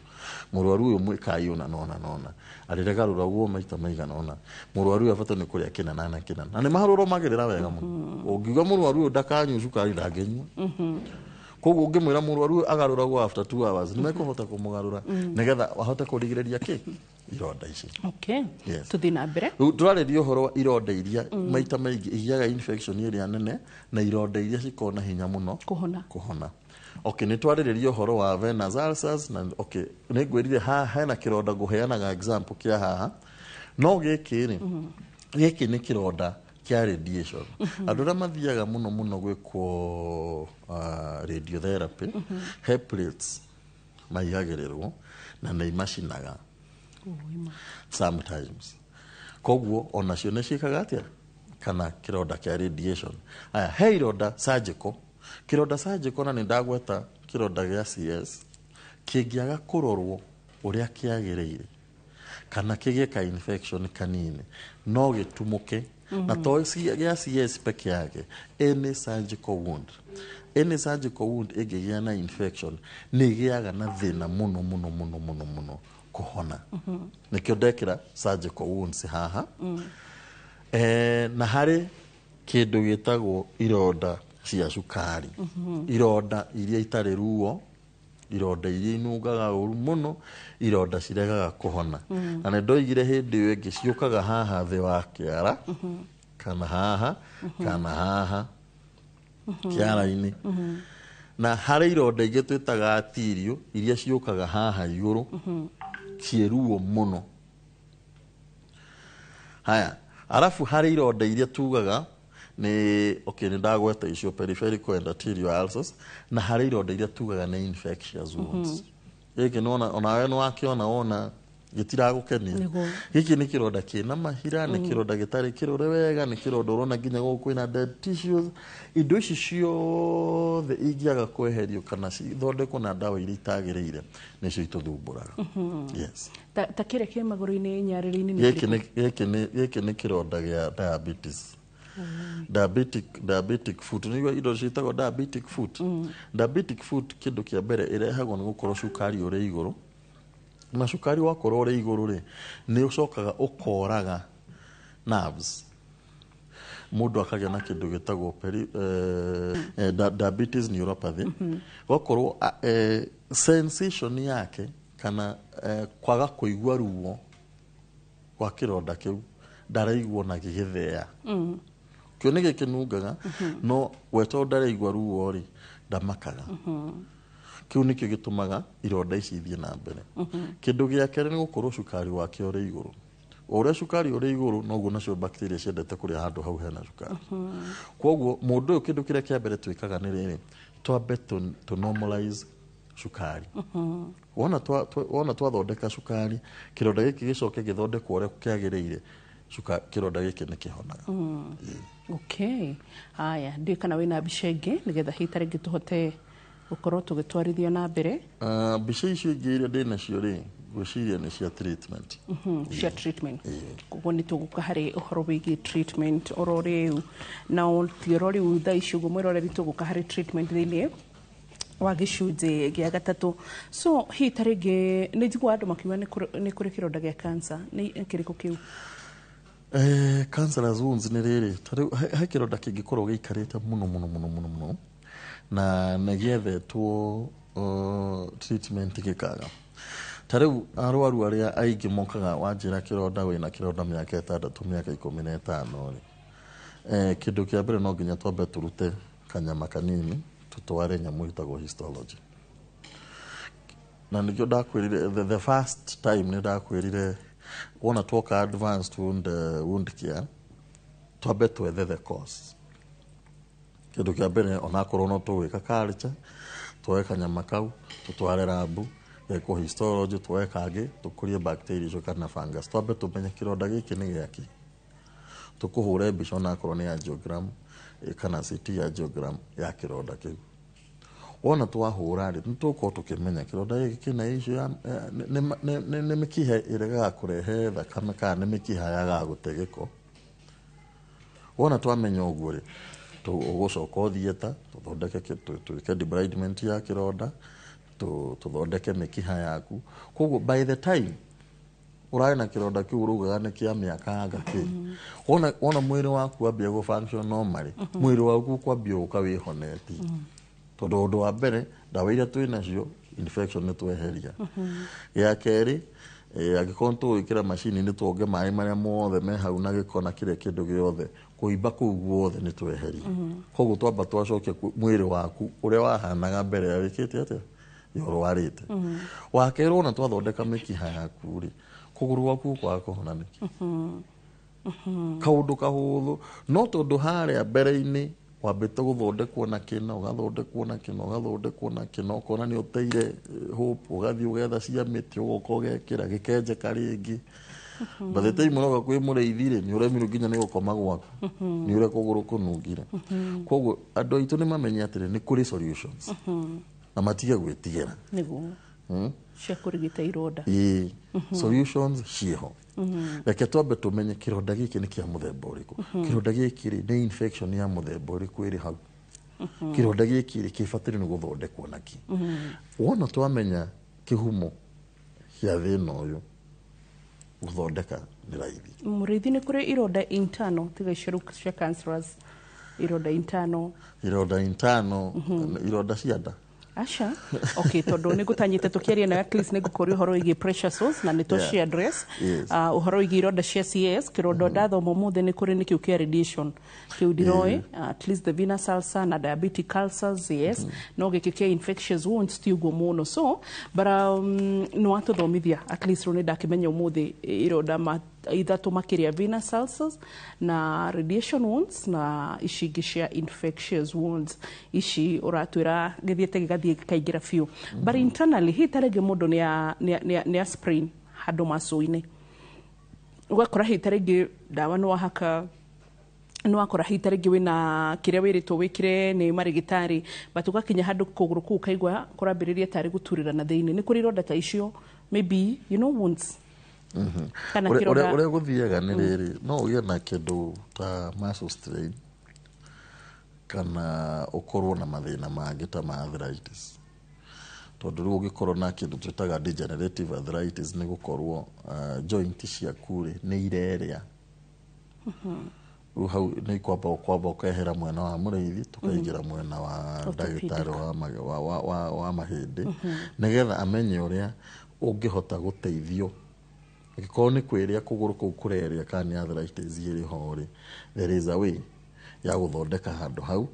mũrwaru ũyũ mwĩkai ũna nona nona, arĩregarũragwo maita maigana ũna, mũrwaru ũyũ abata nĩ kũrĩa kĩna na kĩna, na nĩ marũrũmagĩrĩra wega mũno. Ũngiuga mũrwaru ũyũ ndakanyue cukari, ndangĩnyua. Koguo ũngĩmwĩra mũrwaru ũyũ agarũragwo after 2 hours, nĩ mekũhota kũmũgarũra nĩgetha ahote kũrigĩrĩria kĩ ironda ici. Okay. Yes. Tuthiĩ na mbere. Rĩu tũrarĩria ũhoro wa ironda iria maita maingĩ igiaga infection ĩrĩa nene, na ironda iria cikoragwo na hinya mũno kũhona. Kũhona. Okay, nĩ twarĩrĩria ũhoro wa venous ulcers na okay, nĩ ngwĩrire haha hena kĩronda ngũheanaga example kĩa haha. No gĩkĩ rĩ, gĩkĩ nĩ kĩronda kĩa radiation. Andũ arĩa mathiaga mũno mũno gwĩkwo radiotherapy, he plates. Maigagĩrĩrwo na nĩ imacinaga sometimes. Koguo onacio nĩ ciĩkaga atĩa? Kana kĩronda kĩa radiation. Aya, he ironda surgical. Kĩronda surgical, na nĩ ndagweta kĩronda gĩa CS, kĩngĩaga kũrorwo ũrĩa kĩagĩrĩire kana kĩgĩe ka infection kanini, no gĩtumũke. Na to gĩa CS peke yake, any surgical wound, any surgical wound ĩngĩgĩa na infection, nĩ ĩgĩaga na thĩna mũno mũno mũno mũno mũno kũhona. Nĩkĩo ndekĩra surgical wounds haha. Na harĩ kĩndũ gĩtagwo ironda cia cukari, ironda iria itarĩ ruo, ironda iria inungaga ũru mũno, ironda ciregaga kũhona. Na nĩ ndoigire hĩndĩ ĩyo ĩngĩ ciũkaga haha thĩ wa kĩara, kana haha, kana haha kĩara-inĩ. Na harĩ ironda ingĩ twĩtaga arterial, iria ciũkaga haha igũrũ, ciĩ ruo mũno. Haya, arabu harĩ ironda iria tugaga nĩ, okay, nĩ ndagweta icio, peripheral and arterial ulcers. Na harĩ ironda iria tugaga nĩ infectious wounds. Gĩkĩ nĩwona, onawe nĩwakĩona, wona gĩtiragũkenia. Nĩguo. Gĩkĩ nĩ kĩronda kĩna mahira, nĩ kĩronda gĩtarĩ kĩrore wega, nĩ kĩronda ũrona nginya gũkũ kwĩna dead tissues. Indo ici ciothe ingĩaga kweherio kana cithondekwo na ndawa iria itagĩrĩire, nĩcio itũthumbũraga. Yes. Ta kĩrĩa kĩ magũrũ-inĩ, nyarĩrĩ-inĩ nĩ Gĩkĩ kĩrĩkũ? Gĩkĩ nĩ kĩronda gĩa diabetes, diabetic foot. Nĩguo indo ciĩtagwo diabetic foot. Diabetic foot, kĩndũ kĩa mbere ĩrehagwo nĩ gũkorwo cukari ũrĩ igũrũ. Na cukari wakorwo ũrĩ igũrũ rĩ, nĩ ũcokaga ũkoraga nerves, mũndũ akagĩa na kĩndũ gĩtagwo diabetes neuropathy. Gwakorwo sensation yake kana kwaga kũigua ruo kwa kĩronda kĩu, ndaraigua na gĩgĩthea. Kĩo nĩ gĩkĩnungaga, no we tondũ ndaraigua ruo rĩ, ndamakaga. Kĩu nĩkĩo gĩtũmaga ironda ici ithiĩ na mbere. Kĩndũ gĩa kerĩ nĩ gũkorwo cukari wake ũrĩ igũrũ. O ũrĩa cukari ũrĩ igũrũ, noguo nacio bacteria ciendete kũrĩa handũ hau hena cukari. Koguo mũndũ ũyũ, kĩndũ kĩrĩa kĩa mbere twĩkaga nĩ rĩrĩ: twambe tũ normalize cukari. Wona twathondeka cukari, kĩronda gĩkĩ gĩcoke gĩthondekwo ũrĩa kĩagĩrĩire, kĩronda gĩkĩ nĩ kĩhonaga. Okay, haya, ndiũĩ kana wĩna mbica ĩngĩ nĩgetha hihi ta rĩngĩ tũhote gũkorwo tũgĩtwarithia na mbere. Mbica icio ingĩ iria ndĩ nacio rĩ, ngwĩciria nĩ cia treatment. Cia treatment. Koguo nĩ tũgũka harĩ ũhoro wĩgiĩ treatment oro rĩu, na ti oro rĩu, thaa ici ũguo, mwĩroreri, tũgũka harĩ treatment thĩinĩ wa gĩcunjĩ gĩa gatatũ. So hihi ta rĩngĩ nĩ njiguaga andũ makiuga nĩ kũrĩ kĩronda gĩa cancer, nĩ kĩrĩkũ kĩu? Cancerous wounds nĩ rĩrĩ, ta rĩu he kĩronda kĩngĩkorwo gĩikarĩte mũno mũno mũno mũno mũno na nĩ gĩethetwo treatment gĩkaga. Ta rĩu arwaru arĩa aingĩ mokaga wanjĩra kĩronda, wĩna kĩronda mĩaka 6, mĩaka 15 rĩ, kĩndũ kĩa mbere no nginya twambe tũrute kanyama kanini, tũtware nyamũ ĩtagwo histology. Na nĩkĩo ndakwĩrire the first time, nĩ ndakwĩrire wona twoka advanced wound care, twambe twethe the cause. Kĩndũ kĩa mbere, onakorwo no tũgwĩka culture, tuoe kanyama kau tũtware lab gekwo histology, tuoe kangĩ tũkũrie bacteria icio kana fungus, twambe tũmenye kĩronda gĩkĩ nĩ gĩakĩ. Tũkũhũre mbica, onakorwo nĩ angiogram kana CT angiogram ya kĩronda kĩu. Wona twahũra rĩ, nĩ tũgũkorwo tũkĩmenya kĩronda gĩkĩ kĩna issue ya nĩ mĩkiha ĩregaga kũrehe thakame kana nĩ mĩkiha yagaga gũte gĩko. Wona twamenya ũguo rĩ, ũgũcoka ũthiĩ ta tũthondeke twĩke debridement ya kĩronda, tũthondeke mĩkiha yaku. Koguo by the time ũrarĩ na kĩronda kĩu ũraugaga nĩ kĩa mĩaka anga kĩ, wona mwĩrĩ waku wambia gũ function normally, mwĩrĩ waku ũkwambia gũka wĩhonetie, tondũ ũndũ wa mbere, ndawa iria twĩ nacio, infection nĩ tweheria. Gĩa kerĩ, angĩkorwo nĩ tũgwĩkĩra macini, nĩ tuonge maĩ marĩa mothe me hau na gĩko na kĩrĩa kĩndũ gĩothe, kũimba kũu guothe nĩ tweheria. Koguo twamba twacokia mwĩrĩ waku ũrĩa wahanaga mbere ya wĩkĩte atĩa, ya ũrwarĩte. Wa kerĩ, wona twathondeka mĩkiha yaku rĩ, kũgũrũ gwaku kwaga kũhona nĩkĩ? Kaũndũ kahũthũ, no tondũ harĩa mbere-inĩ Wambĩte gũthondekwo na kĩna, ũgathondekwo na kĩna, ũgathondekwo na kĩna, ũkona nĩ ũteire hope, ũgathiĩ ũgetha cia mĩtĩ, ũgoka ũgekĩra, gĩkenjeka rĩngĩ. By the time ũroka kwĩ mũrĩithi rĩ, nĩ ũremirwo nginya nĩ gũkoma gwaku, nĩ ũrĩa kũgũrũ kũnungire. Koguo andũ aitũ nĩ mamenye atĩrĩ, nĩ kũrĩ solutions na matige gwĩtigĩra. Nĩguo cia kũrigita ironda. Ĩĩ, solutions ciĩho. Reke twambe tũmenye kĩronda gĩkĩ nĩ kĩa mũthemba ũrĩkũ, kĩronda gĩkĩ rĩ, nĩ infection ya mũthemba ũrĩkũ ĩrĩ hau, kĩronda gĩkĩ rĩ, kĩbataire nĩ gũthondekwo nakĩ. Wona twamenya kĩhumo kĩa thĩna ũyũ, gũthondeka nĩ raithi. Mũrĩithi, nĩ kũrĩ ironda internal tiga icio cia cancerous, ironda internal? Ironda internal, ironda cia nda? Aca, okay, tondũ nĩ ngũtanyĩte tũkĩaria nawe, at least nĩ ngũkũria ũhoro wĩgiĩ pressure sores na nĩ tũci address. Ũhoro wĩgiĩ ironda cia CS, kĩronda ndathoma ũmũthĩ nĩ kũrĩ nĩ kĩu kĩa radiation, kĩu ndiroĩ, at least the venous ulcer na diabetic ulcers, yes, no gĩkĩ kĩa infectious wounds ti ũguo mũno. So but nĩ watũthomithia, at least rĩu nĩ ndakĩmenya ũmũthĩ ironda ithatũ makĩria, venous ulcers na radiation wounds na ici ingĩ cia infectious wounds ici ũratwĩra gĩthiĩte gĩgathiĩ gĩkaingĩra biũ. But internally, hihi ta rĩngĩ mũndũ nĩ a sprain handũ macũ-inĩ, ũgakora hihi ta rĩngĩ ndawa nĩ wahaka, nĩ wakora hihi ta rĩngĩ wĩna kĩrĩa wĩrĩtwo wĩkĩre nĩ marĩgĩtarĩ, but ũgakinya handũ kũgũrũ kũu ũkaigua kũrambĩrĩria tarĩ gũturĩra na thĩinĩ. Nĩ kũrĩ ironda ta icio, maybe wounds kana Ũrĩa kĩronda? Ũrĩa gũthiaga nĩ rĩrĩ, no ũgĩe na kĩndũ ta muscle strain kana ũkorwo na mathĩna mangĩ ta ma arthritis, tondũ rĩu ũngĩkorwo na kĩndũ twĩtaga degenerative arthritis, nĩ gũkorwo joint ciaku rĩ, nĩ irerĩa. Rĩu hau nĩ kwamba ũkehera mwena wa mũrĩithi, tũkaingĩra mwena wa ndagĩtarĩ wa mahĩndĩ, nĩgetha amenye ũrĩa ũngĩhota gũteithio. Angĩkorwo nĩ kwĩrĩa kũgũrũ kũu kũrerĩa kana nĩ arthritis ĩrĩ ho rĩ, there is a way ya gũthondeka handũ hau,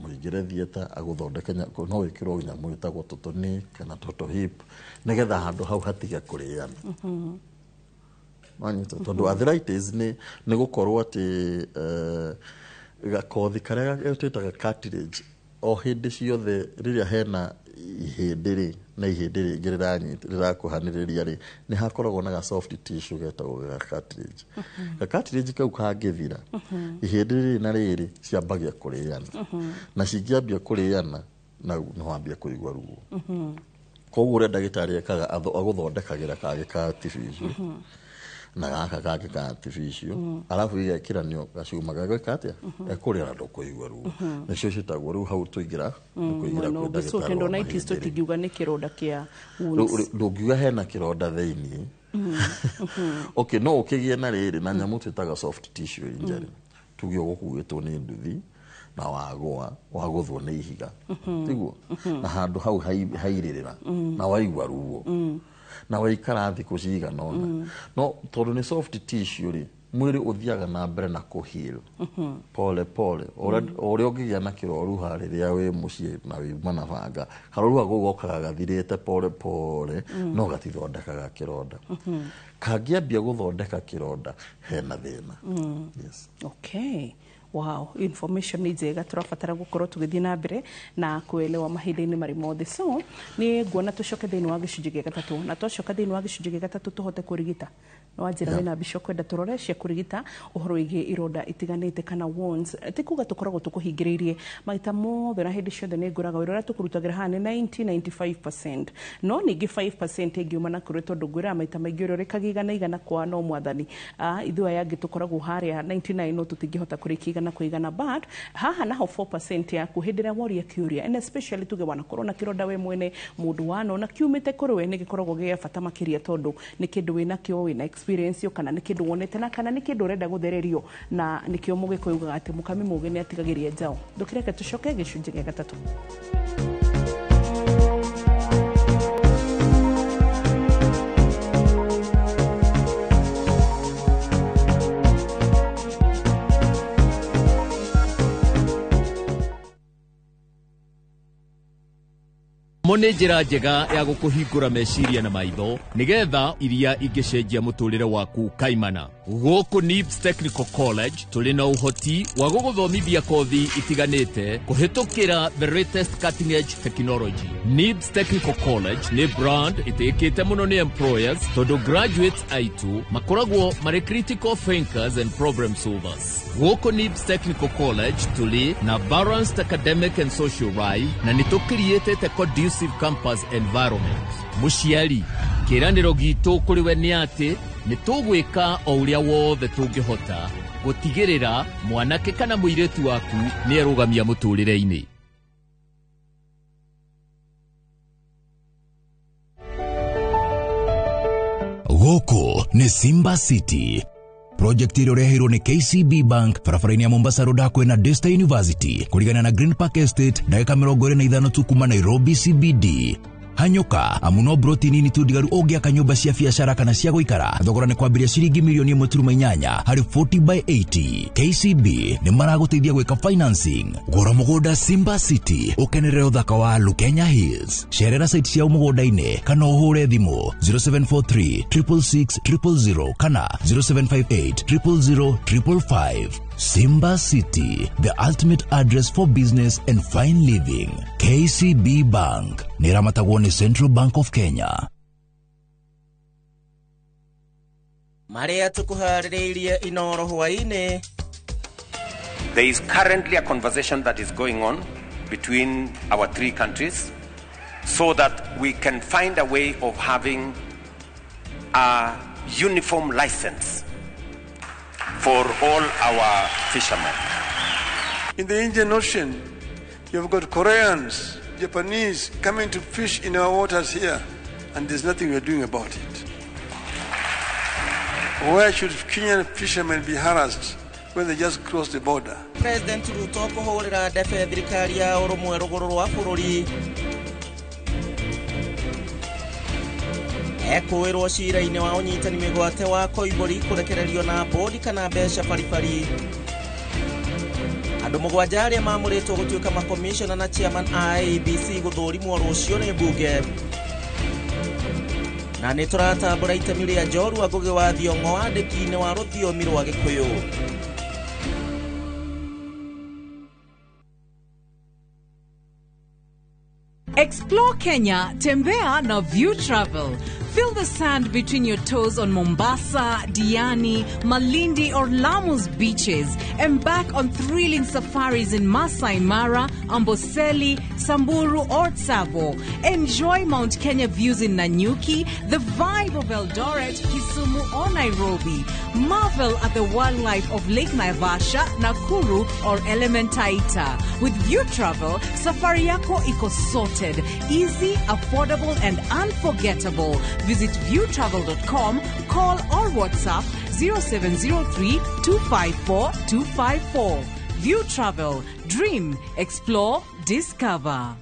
mũingĩre theatre agũthondeke, no wĩkĩrwo nyamũ ĩtagwo totoni kana toto hip, nĩgetha handũ hau hatige kũrĩana. Wanyita? Tondũ arthritis nĩ gũkorwo atĩ gakothi karĩa twĩtaga cartilage, o hĩndĩ ciothe rĩrĩa hena ihĩndĩ rĩ na ihĩndĩ rĩngĩ rĩrakuhanĩrĩria rĩ, nĩ hakoragwo na ga soft tissue getagwo ga cartilage. Ga cartilage kau kangĩthira, ihĩndĩ rĩrĩ na rĩrĩ ciambagia kũrĩana, na cingĩambia kũrĩana na nĩ wambia kũigua ruo. Koguo ũrĩa ndagĩtarĩ ekaga, agũthondekagĩra kangĩ ka artificial na gaka kangĩ ka artificial, arabu igekĩranio gacuma gagwĩka atĩa, gekũrĩa na ndũkũigua ruo. Nĩcio ciĩtagwo rĩu hau tũingĩra nĩ kũingĩra Mwena kwĩ ũngĩ, so ndagĩtarĩ wa tendonitis mahĩndĩ rĩ. Tũtingiuga nĩ kĩronda kĩa wounds? Ndũngiuga hena kĩronda thĩiniĩ. Okay, no ũkĩgĩe na rĩrĩ na nyamũ twĩtaga soft tissue injury, tuge ũgũkuĩtwo nĩ nduthi na wagũa, wagũthwo nĩ ihiga, tiguo, na handũ hau hairĩrĩra na waigua ruo na waikara thikũ cigana ũna, no tondũ nĩ soft tissue rĩ, mwĩrĩ ũthiaga na mbere na kũheal pole pole. O ũrĩa ũngĩgĩa na kĩroruha rĩrĩa wĩ mũciĩ na wĩuma na banga, karoruha kau gokaga gathirĩte pole pole, no gatithondekaga kĩronda. Kangĩambia gũthondeka kĩronda, hena thĩna, yes. Okay, wow, information nĩ njega, tũrabatara gũkorwo tũgĩthiĩ na mbere na kuelewa mahinda-inĩ marĩ mothe. So nĩ nguona tũcoke thĩinĩ wa gĩcunjĩ gĩa gatatũ, na twacoka thĩinĩ wa gĩcunjĩ gĩa gatatũ tũhote kũrigita. Nĩ wanjĩra wĩna mbica ũkwenda tũrore cia kũrigita ũhoro wĩgiĩ ironda itiganĩte kana wounds. Ti kuga tũkoragwo tũkũhingĩrĩirie maita mothe na hĩndĩ ciothe, nĩ ngũraga wĩra ũrĩa tũkũrutagĩra haha nĩ 90 95%, no ningĩ 5% ĩngiuma na kũrĩ, tondũ ngwĩraga maita maingĩ ũrĩa ũrĩkagia igana igana kwa no mwathani. Ithuĩ aya angĩ tũkoragwo harĩa 99, no tũtingĩhota kũrĩkia igana kwa igana. But haha naho 4% yaku, hĩndĩ ĩrĩa woria kĩũria, and especially tuge wanakorwo na kĩronda we mwene, mũndũ wanona kiumĩte kũrĩ we, nĩ gĩkoragwo gĩa bata makĩria, tondũ nĩ kĩndũ wĩnakĩo, wĩna experience yo, kana nĩ kĩndũ wonete, na kana nĩ kĩndũ ũrenda gũthererio, na nĩkĩo mũgĩkũyũ ugaga atĩ mũkami mũgĩ nĩ atigagĩria njaũ. Ndũkĩreke tũcoke gĩcunjĩ gĩa gatatũ. Mo nĩ njĩra njega ya gũkũhingũra meciria na maitho nĩgetha iria ingĩcenjia mũtũrĩre waku kaimana. Gũkũ NIBS Technical College tũrĩ na ũhoti wa gũgũthomithia kothi itiganĩte kũhĩtũkĩra the latest cutting edge technology. NIBS Technical College nĩ brand ĩtĩkĩte mũno nĩ employers tondũ graduates aitũ makoragwo marĩ critical thinkers and problem solvers. Gũkũ NIBS Technical College tũrĩ na balanced academic and social life na nĩ tũkiriĩtĩte conducive campus environment. Mũciari, kĩĩranĩro gitũ kũrĩ we nĩ atĩ nĩ tũgwĩka o ũrĩa wothe tũngĩhota gũtigĩrĩra mwanake kana mũirĩtu waku nĩ erũgamia mũtũrĩre-inĩ. Gũkũ nĩ Simba City, project ĩrĩa ũreheirwo nĩ KCB Bank barabara-inĩ ya Mombasa Road hakuhĩ na Daystar University, kũrigana na Green Park Estate, ndagĩka 25 tu kuma Nairobi CBD. Hanyũka, amu no broti nini tu ndigaru ũngĩaka nyũmba cia biacara kana cia gũikara. Thogora nĩ kwambĩrĩria ciringi mirioni 1.8 harĩ 40 by 80. KCB nĩ maragũteithia gwĩka financing. Gũra mũgũnda Simba City, ũkenerere ũthaka wa Lukenya Hills. Cerera site ciao mũgũnda-inĩ kana ũhũre thimũ 0743 666 000 kana 0758 000 555. Simba City, the ultimate address for business and fine living. KCB Bank nĩ ĩramatagwo nĩ Central Bank of Kenya. Marĩa tũkũharĩrĩirie Inoro hwaĩ-inĩ. There is currently a conversation that is going on between our three countries so that we can find a way of having a uniform license for all our fishermen. In the Indian Ocean, you've got Koreans, Japanese coming to fish in our waters here, and there's nothing we're doing about it. Why should Kenyan fishermen be harassed when they just cross the border? President Ruto kũhũrĩra ndebe thirikari ya ũrũmwe rũgũrũ rwa bũrũri. Ekũĩrwo cira-inĩ wa ũnyitani mĩgwate wa Koimbũri kũrekererio na bũndi kana mbeca baribari. Andũ 7 arĩa mamũrĩtwo gũtuĩka makomishona na chairman a IEBC gũthũrimwo rũciũ nĩ mbunge. Na nĩ tũratambũra itemi rĩa njorua Ngũgĩ wa Thiong'o wandĩki-inĩ wa rũthiomi rwa Gĩkũyũ. Explore Kenya, tembea na View Travel. Feel the sand between your toes on Mombasa, Diani, Malindi or Lamu's beaches. Embark on thrilling safaris in Masai Mara, Amboseli, Samburu or Tsavo. Enjoy Mount Kenya views in Nanyuki, the vibe of Eldoret, Kisumu or Nairobi. Marvel at the wildlife of Lake Naivasha, Nakuru or Elementaita. With View Travel, safari yako iko sorted, easy, affordable and unforgettable. Visit viewtravel.com, call or WhatsApp 0703 254 254. View Travel, dream, explore, discover.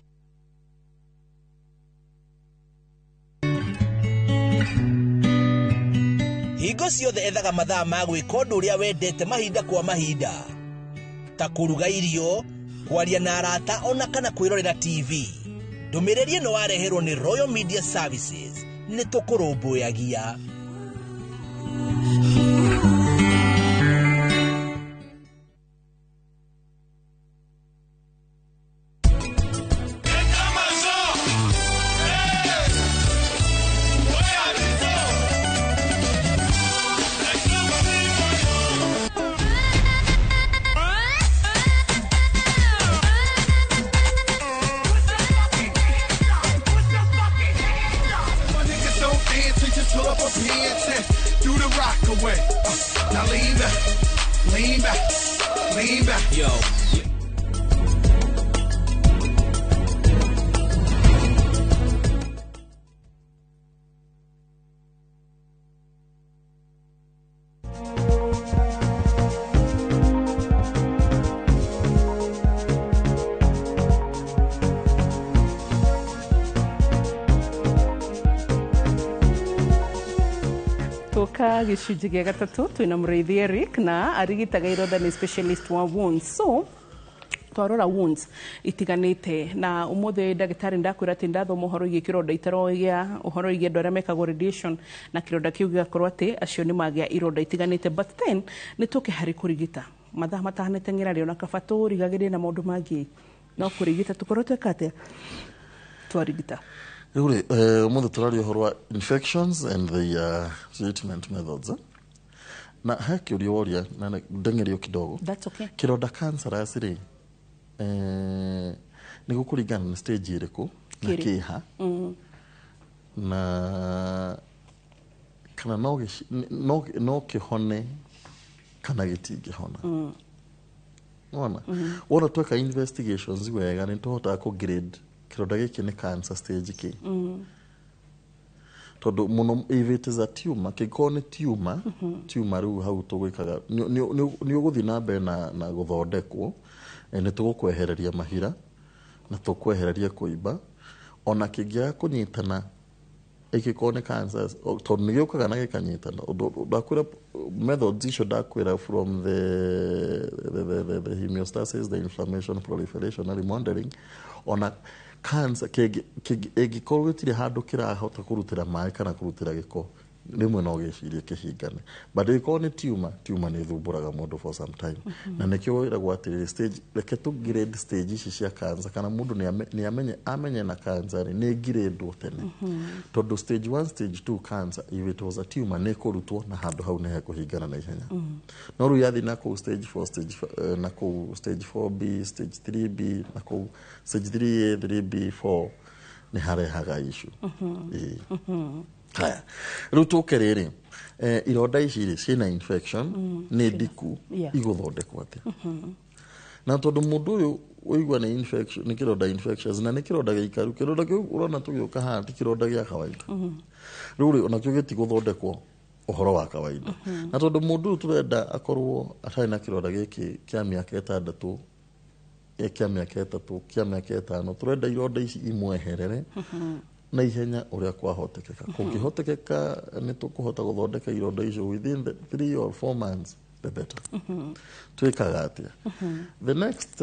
Hingo ciothe ethaga mathaa ma gwĩka ũndũ ũrĩa wendete mahinda kwa mahinda, ta kũruga irio, kwaria na arata ona kana kwĩrorera TV. Ndũmĩrĩri ĩno wareherwo nĩ Royal Media Services. Nĩ tũkũrũmbũyagia. Tuka gĩcunjĩ gĩa gatatũ, twĩna Mũrĩithi Eric na arigitaga ironda, nĩ specialist wa wounds. So Twarora wounds itiganĩte, na ũmũthĩ ndagĩtarĩ ndakwĩra atĩ ndathoma ũhoro wĩgiĩ kĩronda itarogia, ũhoro wĩgiĩ andũ arĩa mekagwo radiation na kĩronda kĩu gĩgakorwo atĩ acio nĩ magĩa ironda itiganĩte. But then nĩ tũke harĩ kũrigita, mathaa matanateng'era rĩ, ona kaba tũrigagĩrĩrie na maũndũ mangĩ, no kũrigita tũkorwo tweka atĩa twarigita? Rĩu rĩ, ũmũthĩ tũraria ũhoro wa infections and the treatment methods, eh? Na he kĩũria woria na ndeng'erio kidogo. That's okay. Kĩronda cancerous rĩ, nĩ gũkũringana na stage ĩrĩkũ na Kĩrĩ. Kĩha na kana no kĩhone kana gĩtingĩhona. Wona wona tweka investigations wega, nĩ tũhotaga kũ grade kĩronda gĩkĩ nĩ cancer stage kĩ. Tondũ mũno if it is a tumor, kĩngĩkorwo nĩ tumor, tumor rĩu hau tũgwĩkaga nĩ ũgũthiĩ na mbere na gũthondekwo. Nĩ tũgũkwehereria mahira na tũkwehereria kũimba, ona kĩngĩaga kũnyitana ĩngĩkorwo nĩ cancer, tondũ nĩ gĩũkaga na gĩkanyitana. Ũndũ ndakwĩra methods icio ndakwĩra from the homeostasis, the inflammation, proliferation na remodeling, ona cancer ĩngĩkorwo gĩtirĩ handũ kĩrahota kũrutĩra maĩ kana kũrutĩra gĩko, rĩmwe no gĩcirie kĩhingane. But ĩngĩkorwo nĩ tumor, tumor nĩ ĩthumbũraga mũndũ for some time. Na nĩkĩo wĩragwo atĩrĩrĩ, stage, reke tũ grade stage ici cia cancer, kana mũndũ nĩ amenye na cancer rĩ, nĩ grade tene, tondũ stage 1, stage 2 cancer, if it was a tumor, nĩ ĩkũrutwo na handũ hau nĩ hekũhingana na ihenya. No rĩu yathiĩ na kũu stage 4, stage na kũu stage 4B, stage 3B, na kũu stage 3A, 3B, 4, nĩ harehaga issue. Ĩĩ. Haya, rĩu tũke rĩrĩ, ironda ici rĩ ciĩna infection, nĩ ndiku, igũthondekwo atĩa? Na tondũ mũndũ ũyũ ũigua nĩ infection, nĩ kĩronda infections, na nĩ kĩronda gĩikaru, kĩronda kĩu ũrona tũgĩũka haha ti kĩronda gĩa kawaida. Rĩu rĩ, onakĩo gĩtigũthondekwo ũhoro wa kawaida. Na tondũ mũndũ ũyũ tũrenda akorwo atarĩ na kĩronda gĩkĩ kĩa mĩaka 6, kĩa mĩaka 3, kĩa mĩaka 5, tũrenda ironda ici imweherere na ihenya ũrĩa kwahotekeka. Kũngĩhotekeka nĩ tũkũhota gũthondeka ironda icio within the 3 or 4 months, the better. Twĩkaga atĩa? The next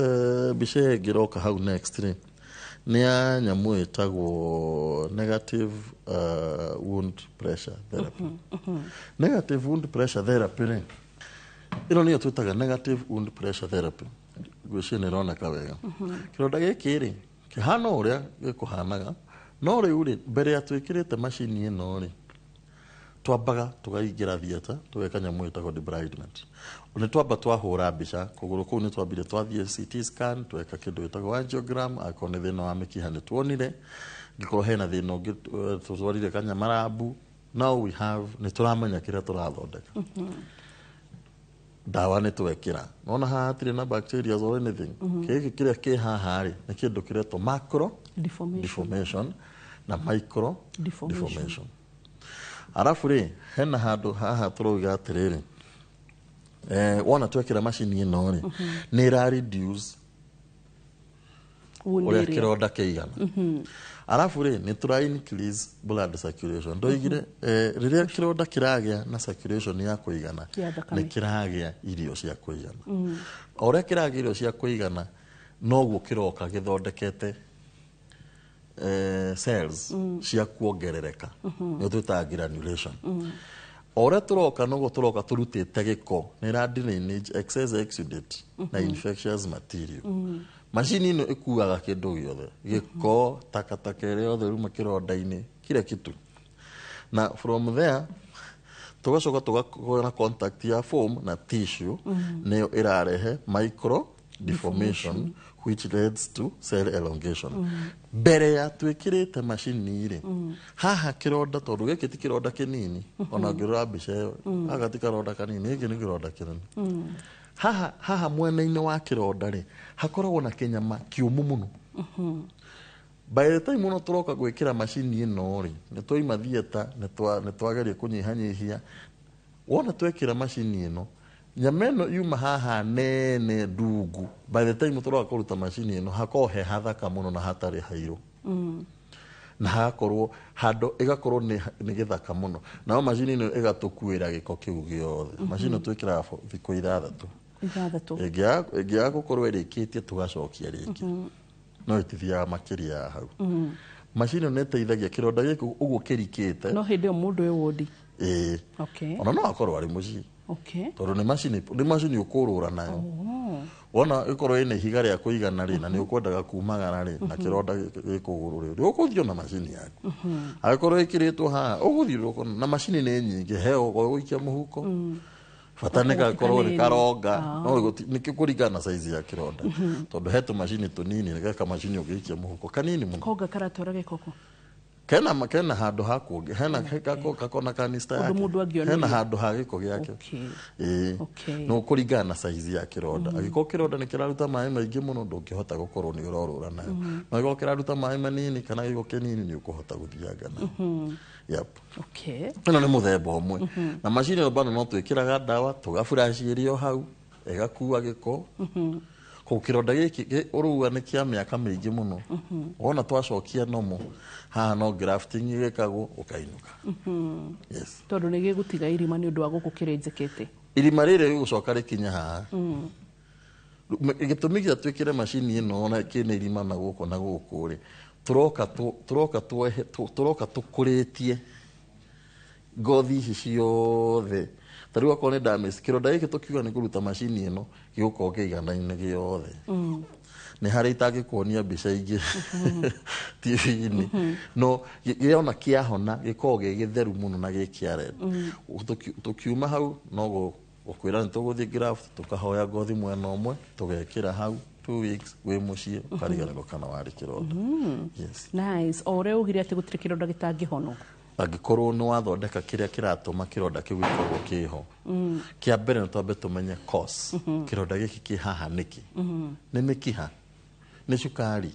mbica ĩngĩroka hau next rĩ, nĩ ya nyamũ ĩtagwo negative wound pressure therapy. Negative wound pressure therapy rĩ, ĩno nĩyo twĩtaga negative wound pressure therapy. Ngwĩciria nĩ ĩroneka wega. Kĩronda gĩkĩ rĩ, kĩhana ũrĩa gĩkũhanaga, no rĩu rĩ, mbere ya twĩkĩrĩte macini ĩno rĩ, twambaga tũkaingĩra theatre, tũgeka nyamũ ĩtagwo debridement. Nĩ twamba twahũra mbica kũgũrũ kũu, nĩ twambire twathiĩ CT scan, tweka kĩndũ gĩtagwo angiogram. Akorwo nĩ thĩna wa mĩkiha nĩ tuonire, ngĩkorwo hena thĩna ũngĩ, tũtwarire kanyamarabu. Now we have, nĩ tũramenya kĩrĩa tũrathondeka. Ndawa nĩ twekĩra, nona haha hatirĩ na bacteria or anything. Gĩkĩ kĩrĩa kĩ haha rĩ, nĩ kĩndũ kĩretwo macro deformation, deformation na micro deformation. Deformation. Arabu rĩ, hena handũ haha tũrauga atĩrĩrĩ, wona twekĩra macini ĩno rĩ, nĩ ĩra reduce wound ũrĩa area. Kĩronda kĩigana. Arabu rĩ, nĩ tũra increase blood circulation. Ndoigire rĩrĩa kĩronda kĩragĩa na circulation ya kũigana, Ya thakame. nĩ kĩragĩa irio cia kũigana. O ũrĩa kĩragĩa irio cia kũigana, noguo kĩroka gĩthondekete cells cia kuongerereka, nĩyo twĩtaga granulation. O ũrĩa tũroka, noguo tũroka tũrutĩte gĩko, nĩ ĩra drainage excess exudate na infectious material. Macini ĩno ĩkuaga kĩndũ gĩothe, gĩko, takataka ĩrĩa yothe ruma kĩronda-inĩ, kila kitu. Na from there tũgacoka tũgakorwo na contact ya foam na tissue, nĩyo ĩrarehe micro deformation, which leads to cell elongation. Mbere ya twĩkĩrĩte macini rĩ, haha kĩronda, tondũ gĩkĩ ti kĩronda kĩnini, ona ngĩrora mbica ĩyo, gaka ti karonda kanini, gĩkĩ nĩ kĩronda kĩnene. Haha mwena-inĩ wa kĩronda rĩ, hakoragwo na kĩnyama kĩũmũ mũno. By the time mũno tũroka gwĩkĩra macini ĩno rĩ, nĩ twaima theatre, nĩ twageria kũnyihanyihia. Wona twekĩra macini ĩno, nyama ĩno yuma haha nene ndungu. By the time tũroka kũruta macini ĩno, hakoragwo he hathaka mũno na hatarĩ hairũ, na hagakorwo handũ ĩgakorwo nĩ gĩthaka mũno. Nayo macini ĩno ĩgatũkuĩra gĩko kĩu gĩothe. Macini ĩno twĩkĩraga thikũ 6. Ithathatũ. Ĩngĩaga gũkorwo ĩrĩkĩtie, tũgacokia rĩngĩ, no ĩtithiaga makĩria ya hau. Macini ĩno nĩ ĩteithagia kĩronda gĩkĩ ũguo kĩrikĩte. No hĩndĩ ĩyo mũndũ wĩ wodi? Ĩĩ. Ona no akorwo arĩ mũciĩ, tondũ nĩ macini ũkũrũra nayo. Wona ĩkorwo ĩna ihiga rĩa kũigana rĩ, na nĩ ũkwendaga kumagara rĩ, na kĩronda gĩ kũgũrũ rĩ, ũgũthiĩ na macini yaku. Angĩkorwo ĩkĩrĩtwo haha, ũgũthiũrũrũka na macini. Nĩ nyingĩ, he ũgũikia mũhuko, bata nĩ gakorwo nĩ karonga. No nĩ kũringana na size ya kĩronda, tondũ he tũmacini tũnini, nĩ kamacini ũngĩikia mũhuko kanini mũno. Konga karatwara gĩko kũ? Kena handũ ha kũngĩ, hena kakona kanista Ũndũ yake. mũndũ angĩonerio. Hena handũ ha gĩko gĩake. Ĩĩ. No kũringana na size ya kĩronda, angĩkorwo kĩronda nĩ kĩraruta maĩ maingĩ mũno, ndũngĩhota gũkorwo nĩ ũrorũra nayo, no angĩkorwo kĩraruta maĩ manini kana gĩko kĩnini, nĩ ũkũhota gũthianga nayo. Yep. Ĩno nĩ mũthemba ũmwe, na macini ĩno bado no twĩkĩraga ndawa, tũgaburaciĩrio hau, ĩgakua gĩko. Koguo kĩronda gĩkĩ ũrauga nĩ kĩa mĩaka mĩingĩ mũno, wona twacokia nomo haha, no grafting ĩgĩkagwo, ũkainũka. Yes. Tondũ nĩ gĩgũtiga irima nĩ ũndũ wa gũkũ kĩrĩnjĩkĩte. Irima rĩrĩ rĩgũcoka rĩkinye haha. Gĩtũmi gĩa twĩkĩre macini ĩno ona kĩna irima na gũkũ na gũkũ rĩ, tũroka tũkũrĩtie ngothi ici ciothe. Ta rĩu akorwo nĩ damage, kĩronda gĩkĩ tũkiuga nĩ kũruta macini ĩno, gĩgũkorwo kĩiganaine gĩothe. Nĩ harĩ itangĩkuonia mbica ingĩ TV-inĩ, no gĩona kĩahona gĩkoragwo gĩ gĩtheru mũno na gĩ kĩa red. Tũkiuma hau no gũkwĩra nĩ tũgũthiĩ graft, tũkahoya ngothi mwena ũmwe, tũgekĩra hau, 2 weeks wĩ mũciĩ, ũkariganĩrwo kana warĩ kĩronda. Yes. Nice. O ũrĩa ugire atĩ gũtirĩ kĩronda gĩtangĩhonwo. Angĩkorwo nĩ wathondeka kĩrĩa kĩratũma kĩronda kĩu gĩkorwo kĩho. Kĩa mbere nĩ twambe tũmenye cause. Kĩronda gĩkĩ kĩ haha nĩkĩ? Nĩ mĩkiha? Nĩ cukari?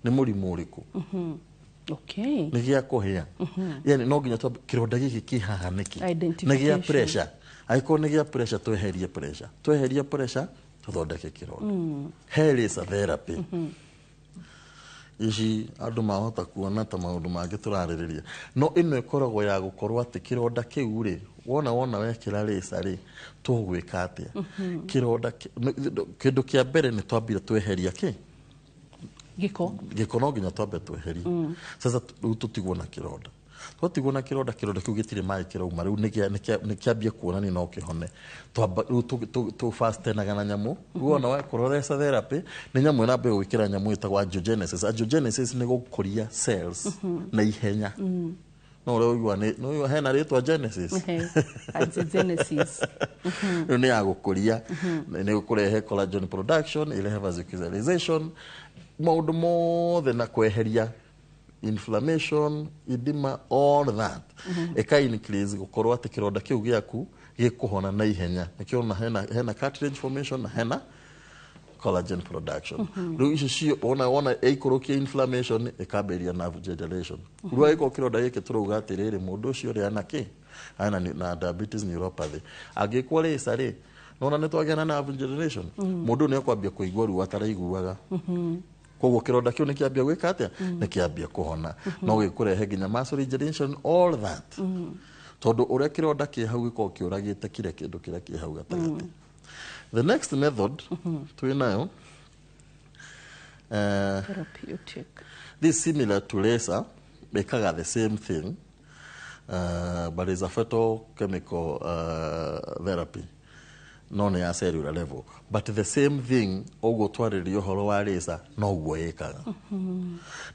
Nĩ mũrimũ ũrĩkũ? Nĩ gĩa kũhĩa? Yani no nginya twambe, kĩronda gĩkĩ kĩ haha nĩkĩ? Nĩ gĩa Identification. pressure? Angĩkorwo nĩ gĩa pressure, tweherie pressure. Tweheria pressure, tũthondeke kĩronda. He laser therapy. Ici andũ mahota kuona ta maũndũ mangĩ tũrarĩrĩria, no ĩno ĩkoragwo ya gũkorwo atĩ kĩronda kĩu rĩ, wona wekĩra laser rĩ, tũgwĩka atĩa kĩronda kĩndũ kĩa mbere nĩ twambire tweheria kĩ? Gĩko. Gĩko no nginya twambe tweherie. Sasa rĩu tũtigwo na kĩronda. Twatigwo na kĩronda, kĩronda kĩu gĩtirĩ maĩ kĩrauma. Rĩu nĩ kĩambie kuonania no kĩhone. Twamba rĩu tũ fastenaga na nyamũ. Rĩu wona wakorwo laser therapy nĩ nyamũ ĩrambia gwĩkĩra nyamũ ĩtagwo angiogenesis. Angiogenesis nĩ gũkũria cells na ihenya. No ũrĩa ũigua nĩ no ũigua hena rĩtwa genesis. Ehe. Angiogenesis. Rĩu nĩ ya gũkũria, nĩ gũkũrehe collagen production, ĩrehe vascularization, maũndũ mothe, na kweheria inflammation, edema, all that. Ĩka increase gũkorwo atĩ kĩronda kĩu gĩaku gĩkũhona na ihenya. Nĩkĩo ona hena cartilage formation na hena collagen production. Rĩu icio cio wona ĩikũrũkia inflammation, ĩkambĩrĩria nerve generation. Rĩu angĩkorwo kĩronda gĩkĩ tũrauga atĩrĩrĩ, mũndũ ũcio rĩ ana kĩ ana na diabetes neuropathy, angĩkwo laser rĩ, nona nĩ twagĩa na nerve generation, mũndũ ũyũ nĩ ekwambia kũigua ruo ataraiguaga. Koguo kĩronda kĩu nĩ kĩambia gwĩka atĩa? Nĩ kĩambia kũhona. No gĩkũrehe nginya muscle regeneration, all that, tondũ ũrĩa kĩronda kĩ hau gĩkoragwo kĩũragĩte kĩrĩa kĩndũ kĩrĩa kĩ hau gatagatĩ. The next method twĩ nayo, Therapeutic. this similar to laser, ĩkaga the same thing, but it's a photochemical therapy, no nĩ ya cellular level, but the same thing. Ũguo twarĩria ũhoro wa laser, noguo ĩkaga.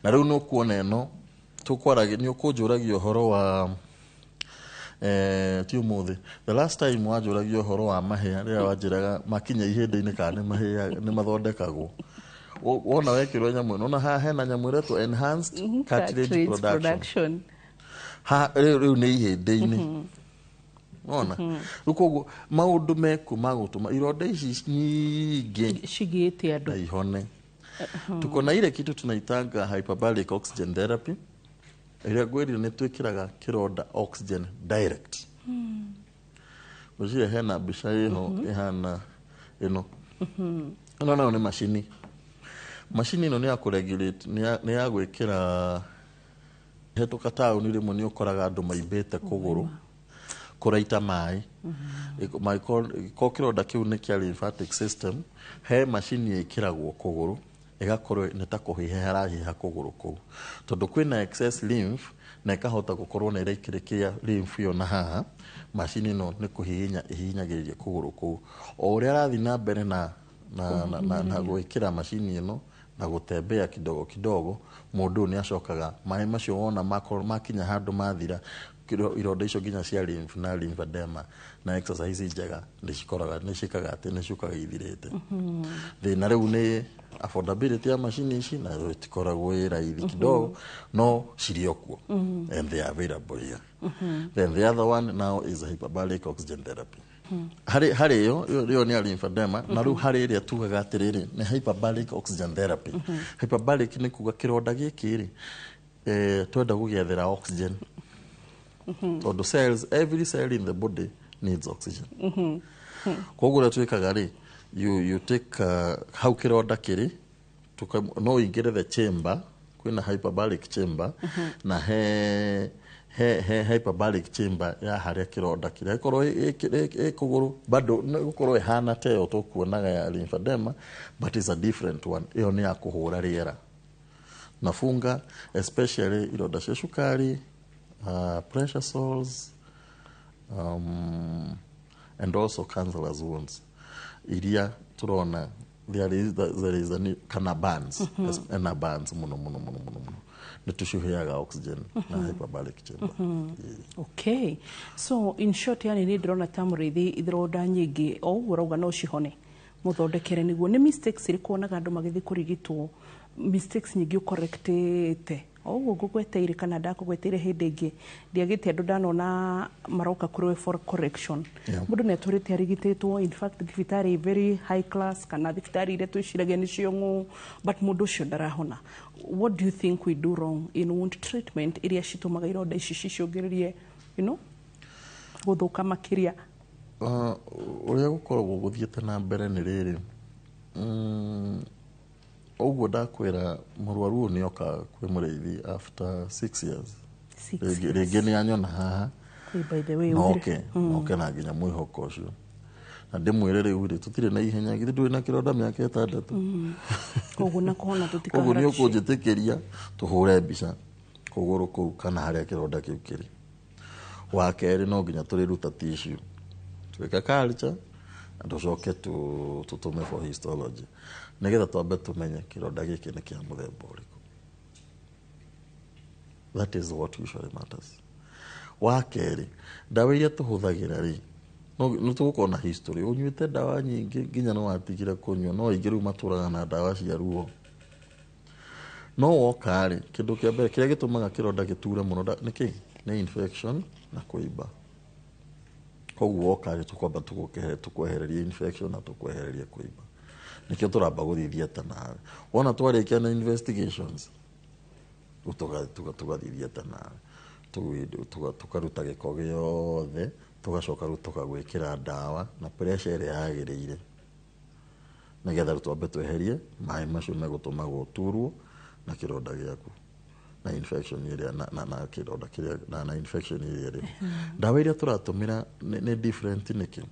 Na rĩu nĩ ũkuona ĩno tũkwaragia, nĩ ũkũnjũragia ũhoro wa ti ũmũthĩ, the last time wanjũragia ũhoro wa mahĩa, rĩrĩa wanjĩraga makinya ihĩndĩ-inĩ kana nĩ mahĩa nĩ mathondekagwo. Wona wekĩrwo nyamũ ĩno, ona haha hena nyamũ ĩretwo enhanced cartilage Cartilage production. Production. Ha rĩu nĩ ihĩndĩ-inĩ wona. Rĩu koguo maũndũ meku ma gũtũma ironda ici nyingĩ cigĩte andũ na ihone. Tuko na ile kitu tunaitanga hyperbaric oxygen therapy, ĩrĩa ngwĩrire nĩ twĩkĩraga kĩronda oxygen direct. Ngwĩciria hena mbica ĩho ĩhana ĩno. Ĩno nayo nĩ macini. Macini ĩno nĩ ya kũregulate, nĩ ya gwĩkĩra. Hetũka taũni rĩmwe nĩ ũkoraga andũ maimbĩte kũgũrũ. Kũraita maĩ. Ko kĩronda kĩu nĩ kĩa lymphatic system, he macini ĩkĩragwo kũgũrũ, ĩgakorwo nĩ ta kũhiha harahiha kũgũrũ kũu, tondũ kwĩna excess lymph na ĩkahota gũkorwo nĩ ĩraikĩrĩkia lymph ĩyo. Na haha macini ĩno nĩ kũhihinya ĩhihinyagĩrĩria kũgũrũ kũu o ũrĩa arathiĩ na mbere na gwĩkĩra macini ĩno na gũtembea kidogo kidogo. Mũndũ ũyũ nĩ acokaga maĩ macio wona makorwo makinya handũ mathira, ironda icio nginya cia lymph na lymphedema na exercise njega nĩ cikoraga nĩ ciĩkaga atĩ nĩ ciũkaga ithirĩte. Thĩna rĩu nĩ affordability ya macini ici, na itikoragwo ĩ raithi kidogo, no cirĩ o kuo and they are available here. Then the other one now is hyperbaric oxygen therapy. Harĩ ĩyo nĩ ya lymphedema, na rĩu harĩ ĩrĩa tugaga atĩrĩrĩ nĩ hyperbaric oxygen therapy. Hyperbaric nĩ kuga kĩronda gĩkĩ rĩ, twenda gũgĩethera oxygen, tondũ cells, every cell in the body needs oxygen. Koguo ũrĩa twĩkaga rĩ, you take hau kĩronda kĩrĩ, no ũingĩre the chamber, kwĩna hyperbaric chamber, na he hyperbaric chamber ya harĩa kĩronda kĩrĩ. Ĩkorwo ĩ kũgũrũ, bado nĩ gũkorwo ĩhana ta ĩyo tũkuonaga ya lymphedema, but it's a different one. Ĩyo nĩ ya kũhũra rĩera nafunga, especially ironda cia cukari, pressure sores, and also cancerous wounds iria turona there is a need, kana burns, na burns muno muno muno muno muno nĩ tũciheaga oxygen na hyperbaric chamber. Okay, so in short, yani nĩ ndĩrona ta mũrĩithi ironda nyingĩ o ũguo ũrauga no cihone mũthondekere. Nĩguo nĩ mistakes irĩkũ wonaga andũ magĩthiĩ kũrigitwo, mistakes nyingĩ ũkorektĩte o ũguo ngũgweteire kana ndakũgweteire hĩndĩ ĩngĩ? Ndiagĩte andũ ndanona maroka kũrĩ we for correction. Mũndũ nĩ atũrĩte arigitĩtwo, in fact thibitarĩ very high class kana thibitarĩ iria twĩciragia nĩcio ng'ũ, but mũndũ ũcio ndarahona. What do you think we do wrong in wound treatment iria citũmaga ironda ici cicũngĩrĩrie gũthũka makĩria? Ũrĩa gũkoragwo gũthiĩte na mbere nĩ rĩrĩ, ũguo ndakwĩra, mũrwaru ũyũ nĩ oka kwĩ mũrĩithi after 6 years. Six Rĩngĩ years. Rĩngĩ nĩ anyona haha. Hey, by the way, noke ugire. Noke na nginya mwĩhoko ũcio na ndĩmwĩre rĩu rĩ, tũtirĩ na ihenya, githĩ ndũrĩ na kĩronda mĩaka 6? Koguo na kũhona Koguo nĩ tũtikaharakishe. ũkũnjĩtĩkĩria tũhũre mbica kũgũrũ kũu kana harĩa kĩronda kĩu kĩrĩ. Wa kerĩ, no nginya tũrĩruta tissue, twĩka culture na tũcoke tũtũme for histology, nĩgetha twambe tũmenye kĩronda gĩkĩ nĩ kĩa mũthemba ũrĩkũ. That is what usually matters. Wa kerĩ, ndawa iria tũhũthagĩra rĩ, no nĩ tũgũkorwo na history ũnyuĩte ndawa nyingĩ nginya nĩ watigire kũnyua, no aingĩ rĩu matũraga na ndawa cia ruo. No woka rĩ, kĩndũ kĩa mbere kĩrĩa gĩtũmaga kĩronda gĩture mũno nĩ kĩ? Nĩ infection na kũimba. Koguo woka rĩ, tũkwamba tũkwehereria infection na tũkwehereria kũimba. Nĩkĩo tũramba gũthiĩ theatre nawe. Wona twarĩkia na investigations, rĩu tũgathiĩ theatre nawe, tũkaruta gĩko gĩothe, tũgacoka rĩu tũkagwĩkĩra ndawa na pressure ĩrĩa yagĩrĩire, nĩgetha rĩu twambe tweherie maĩ macio megũtũma gũturwo na kĩronda gĩaku na infection ĩrĩa na kĩronda kĩrĩa na infection ĩrĩa ĩrĩ ho. Ndawa iria tũratũmĩra nĩ different. Nĩkĩ?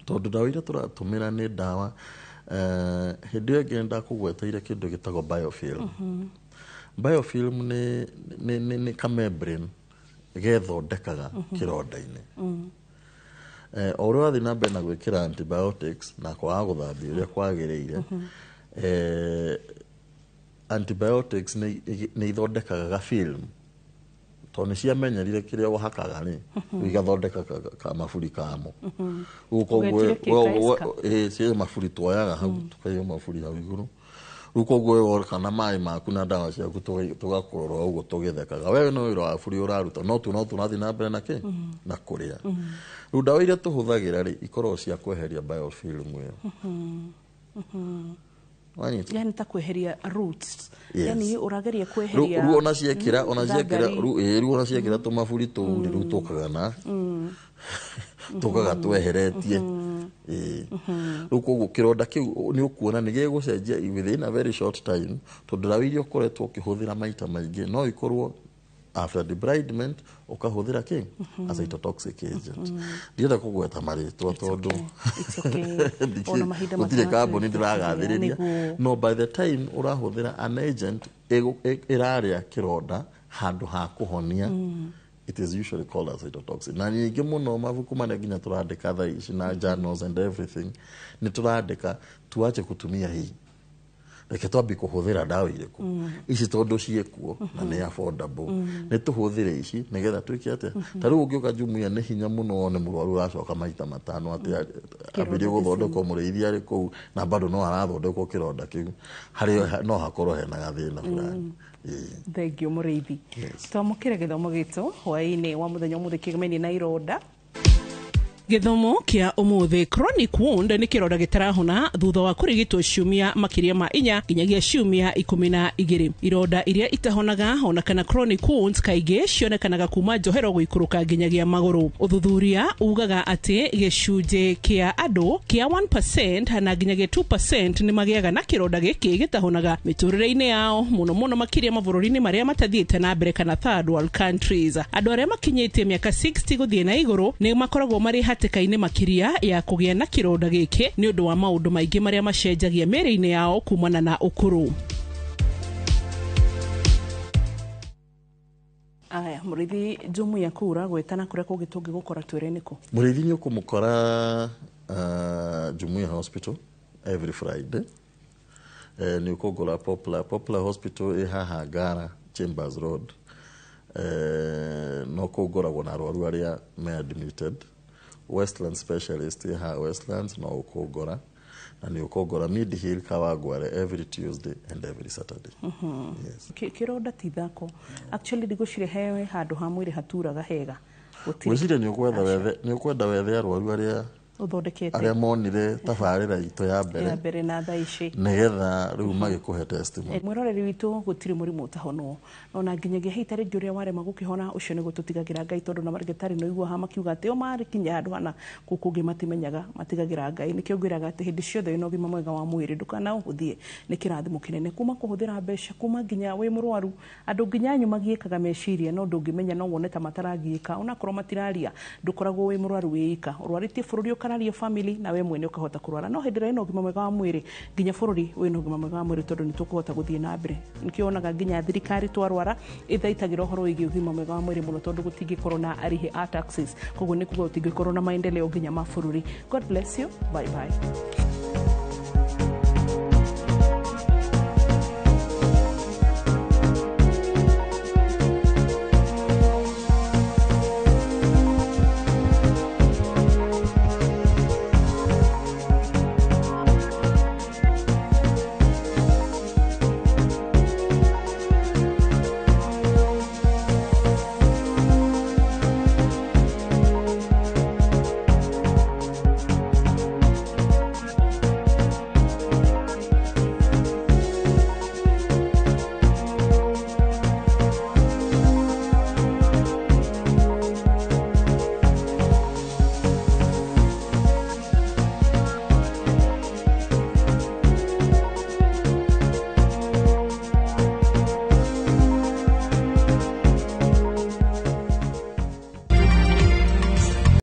Tondũ ndawa iria tũratũmĩra nĩ ndawa, hĩndĩ ĩyo ĩngĩ ndakũgweteire kĩndũ gĩtagwo biofilm. Biofilm nĩ kamembrane gethondekaga kĩronda-inĩ. O ũrĩa ũrathiĩ na mbere na gwĩkĩra antibiotics na kwaga gũthambia ũrĩa kwagĩrĩire, antibiotics nĩ ithondekaga gafilm, tondũ nĩ ciamenyerire kĩrĩa ũhakaga rĩ, rĩu igathondeka kamaburi kamo. Rĩu koguo Ũgetire kĩ, ka ĩĩ, ciĩ maburi tuoyaga hau, tũkaiga maburi hau igũrũ. Rĩu koguo we woka na maĩ maku na ndawa ciaku, tũgakũrora ũguo tũgĩthekaga, we no wĩra wa buri ũraruta, no tu no tũrathiĩ na mbere na kĩ na kũrĩa. Rĩu ndawa iria tũhũthagĩra rĩ, ikoragwo cia kweheria biofilm ĩyo. Wanyita? Yani ta kweheria roots? Yes. Yani ũrageria Rĩu kweheria rĩu ona ciekĩra ona ciekĩra thangari. Rĩu ĩĩ, rĩu ona ciekĩra tũmaburi tũu rĩ, rĩu tũkaga na tũkaga tweheretie. Ĩĩ, rĩu koguo kĩronda kĩu nĩ ũkuona nĩ gĩgũcenjia within a very short time, tondũ ndawa iria ũkoretwo ũkĩhũthĩra maita maingĩ no ikorwo After debridement ũkahũthĩra kĩ? A cytotoxic agent. Ndienda kũgweta marĩtwa tondũ It's okay. Ona mahinda gũtirĩ kambuni ndĩragathĩrĩria. Nĩguo. No by the time ũrahũthĩra an agent ĩrarĩa kĩronda handũ ha kũhonia, it is usually called a cytotoxin. Na nyingĩ mũno mabuku marĩa nginya tũrandĩka thaa ici na journals and everything, nĩ tũrandĩka tuache kutumia hii, reke twambie kũhũthĩra ndawa irĩkũ? Ici, tondũ ciĩkuo na nĩ affordable. Nĩ tũhũthĩre ici nĩgetha twĩke atĩa? Ta rĩu ũngĩũka Jumuiya, nĩ hinya mũno wone mũrwaru ũracoka maita 5 atĩ ambĩrie gũthondekwo mũrĩithi arĩ kũu na bado no arathondekwo kĩronda kĩu, harĩ no hakorwo hena gathĩna fulani. Ĩĩ. Thengio, mũrĩithi. Twamũkĩre gĩthomo gitũ hwaĩ-inĩ wa mũthenya ũmũthĩ kĩgemaini na ironda. Gĩthomo kĩa ũmũthĩ, chronic wound nĩ kĩronda gĩtarahona thutha wa kũrigitwo ciumia makĩria ma 4 nginyagia ciumia 12. Ironda iria itahonaga ona kana chronic wounds kaingĩ cionekanaga kuma njohero gũikũrũka nginyagia magũrũ. Ũthuthuria ugaga atĩ gĩcunjĩ kĩa andũ kĩa 1% na nginyagia 2% nĩ magĩaga na kĩronda gĩkĩ gĩtahonaga mĩtũrĩre-inĩ yao, mũno mũno makĩria mabũrũri-inĩ marĩa matathiĩte na mbere kana third world countries. Andũ arĩa makinyĩtie mĩaka 60 gũthiĩ na igũrũ nĩ makoragwo marĩ hatĩka-inĩ makĩria ya kũgĩa na kĩronda gĩkĩ nĩ ũndũ wa maũndũ maingĩ marĩa macenjagia mĩĩrĩ-inĩ yao kumana na ũkũrũ. Aya, mũrĩithi, Jumuiya kũu ũragwĩtana kũrĩa kũngĩ tũngĩgũkora twĩre nĩkũ? Mũrĩithi nĩ ũkũmũkora Jumuiya Hospital every Friday. Nĩ ũkũngora Popular Hospital ĩ haha Ngara Chambers Road. No kũu ngoragwo na arwaru arĩa me admitted. Westland Specialist ĩ haha Westlands, no ũkũngora, na nĩ ũkũngora Mid Hill Kawangware every Tuesday and every Saturday. Yes. Kĩronda ti thako actually. Ndigũciria hewe handũ ha mwĩrĩ haturaga hega. Gũtirĩ. Ngwĩciria nĩ ũkwenda wethe arwaru arĩa ũthondekete, arĩa monire tabarĩra itũ ya mbere ya mbere na thaa ici, nĩgetha rĩu magĩkũhe testimony. Mwĩroreri witũ, gũtirĩ mũrimũ ũtahonwo ona nginyagia hau tarĩngĩ ũrĩa warema gũkĩhona, ũcio nĩguo tũtigagĩra Ngai, tondũ na marĩgĩtarĩ no igua haha makiuga atĩ o marĩkinya handũ hana kũu kũngĩ matimenyaga, matigagĩra Ngai. Nĩkĩo ngwĩraga atĩ hĩndĩ ciothe wĩna ũgima mwega wa mwĩrĩ ndũkanaũhũthie, nĩ kĩrathimo kĩnene kuma kũhũthĩra mbeca, kuma nginya wĩ mũrwaru andũ nginya anyu magiĩkaga meciria, no ndũngĩmenya, no wone ta mataragiĩka onakorwo matiraria. Ndũkoragwo wĩ mũrwaru wĩ ika, ũrwarĩtie bũrũri, ũkararia family, na we mwene ũkahota kũrwara. No hĩndĩ ĩrĩa wĩna ũgima mwega wa mwĩrĩ, nginya bũrũri wĩna ũgima mwega wa mwĩrĩ, tondũ nĩ tũkũhota gũthiĩ na mbere. Nĩkĩo wonaga nginya thirikari twarwara ĩthaitagĩra ũhoro wĩgiĩ ũgima mwega wa mwĩrĩ mũno, tondũ gũtingĩkorwo na arihi a taxes, koguo nĩ kuga gũtingĩkorwo na maendeleo nginya ma bũrũri. God bless you, bye bye.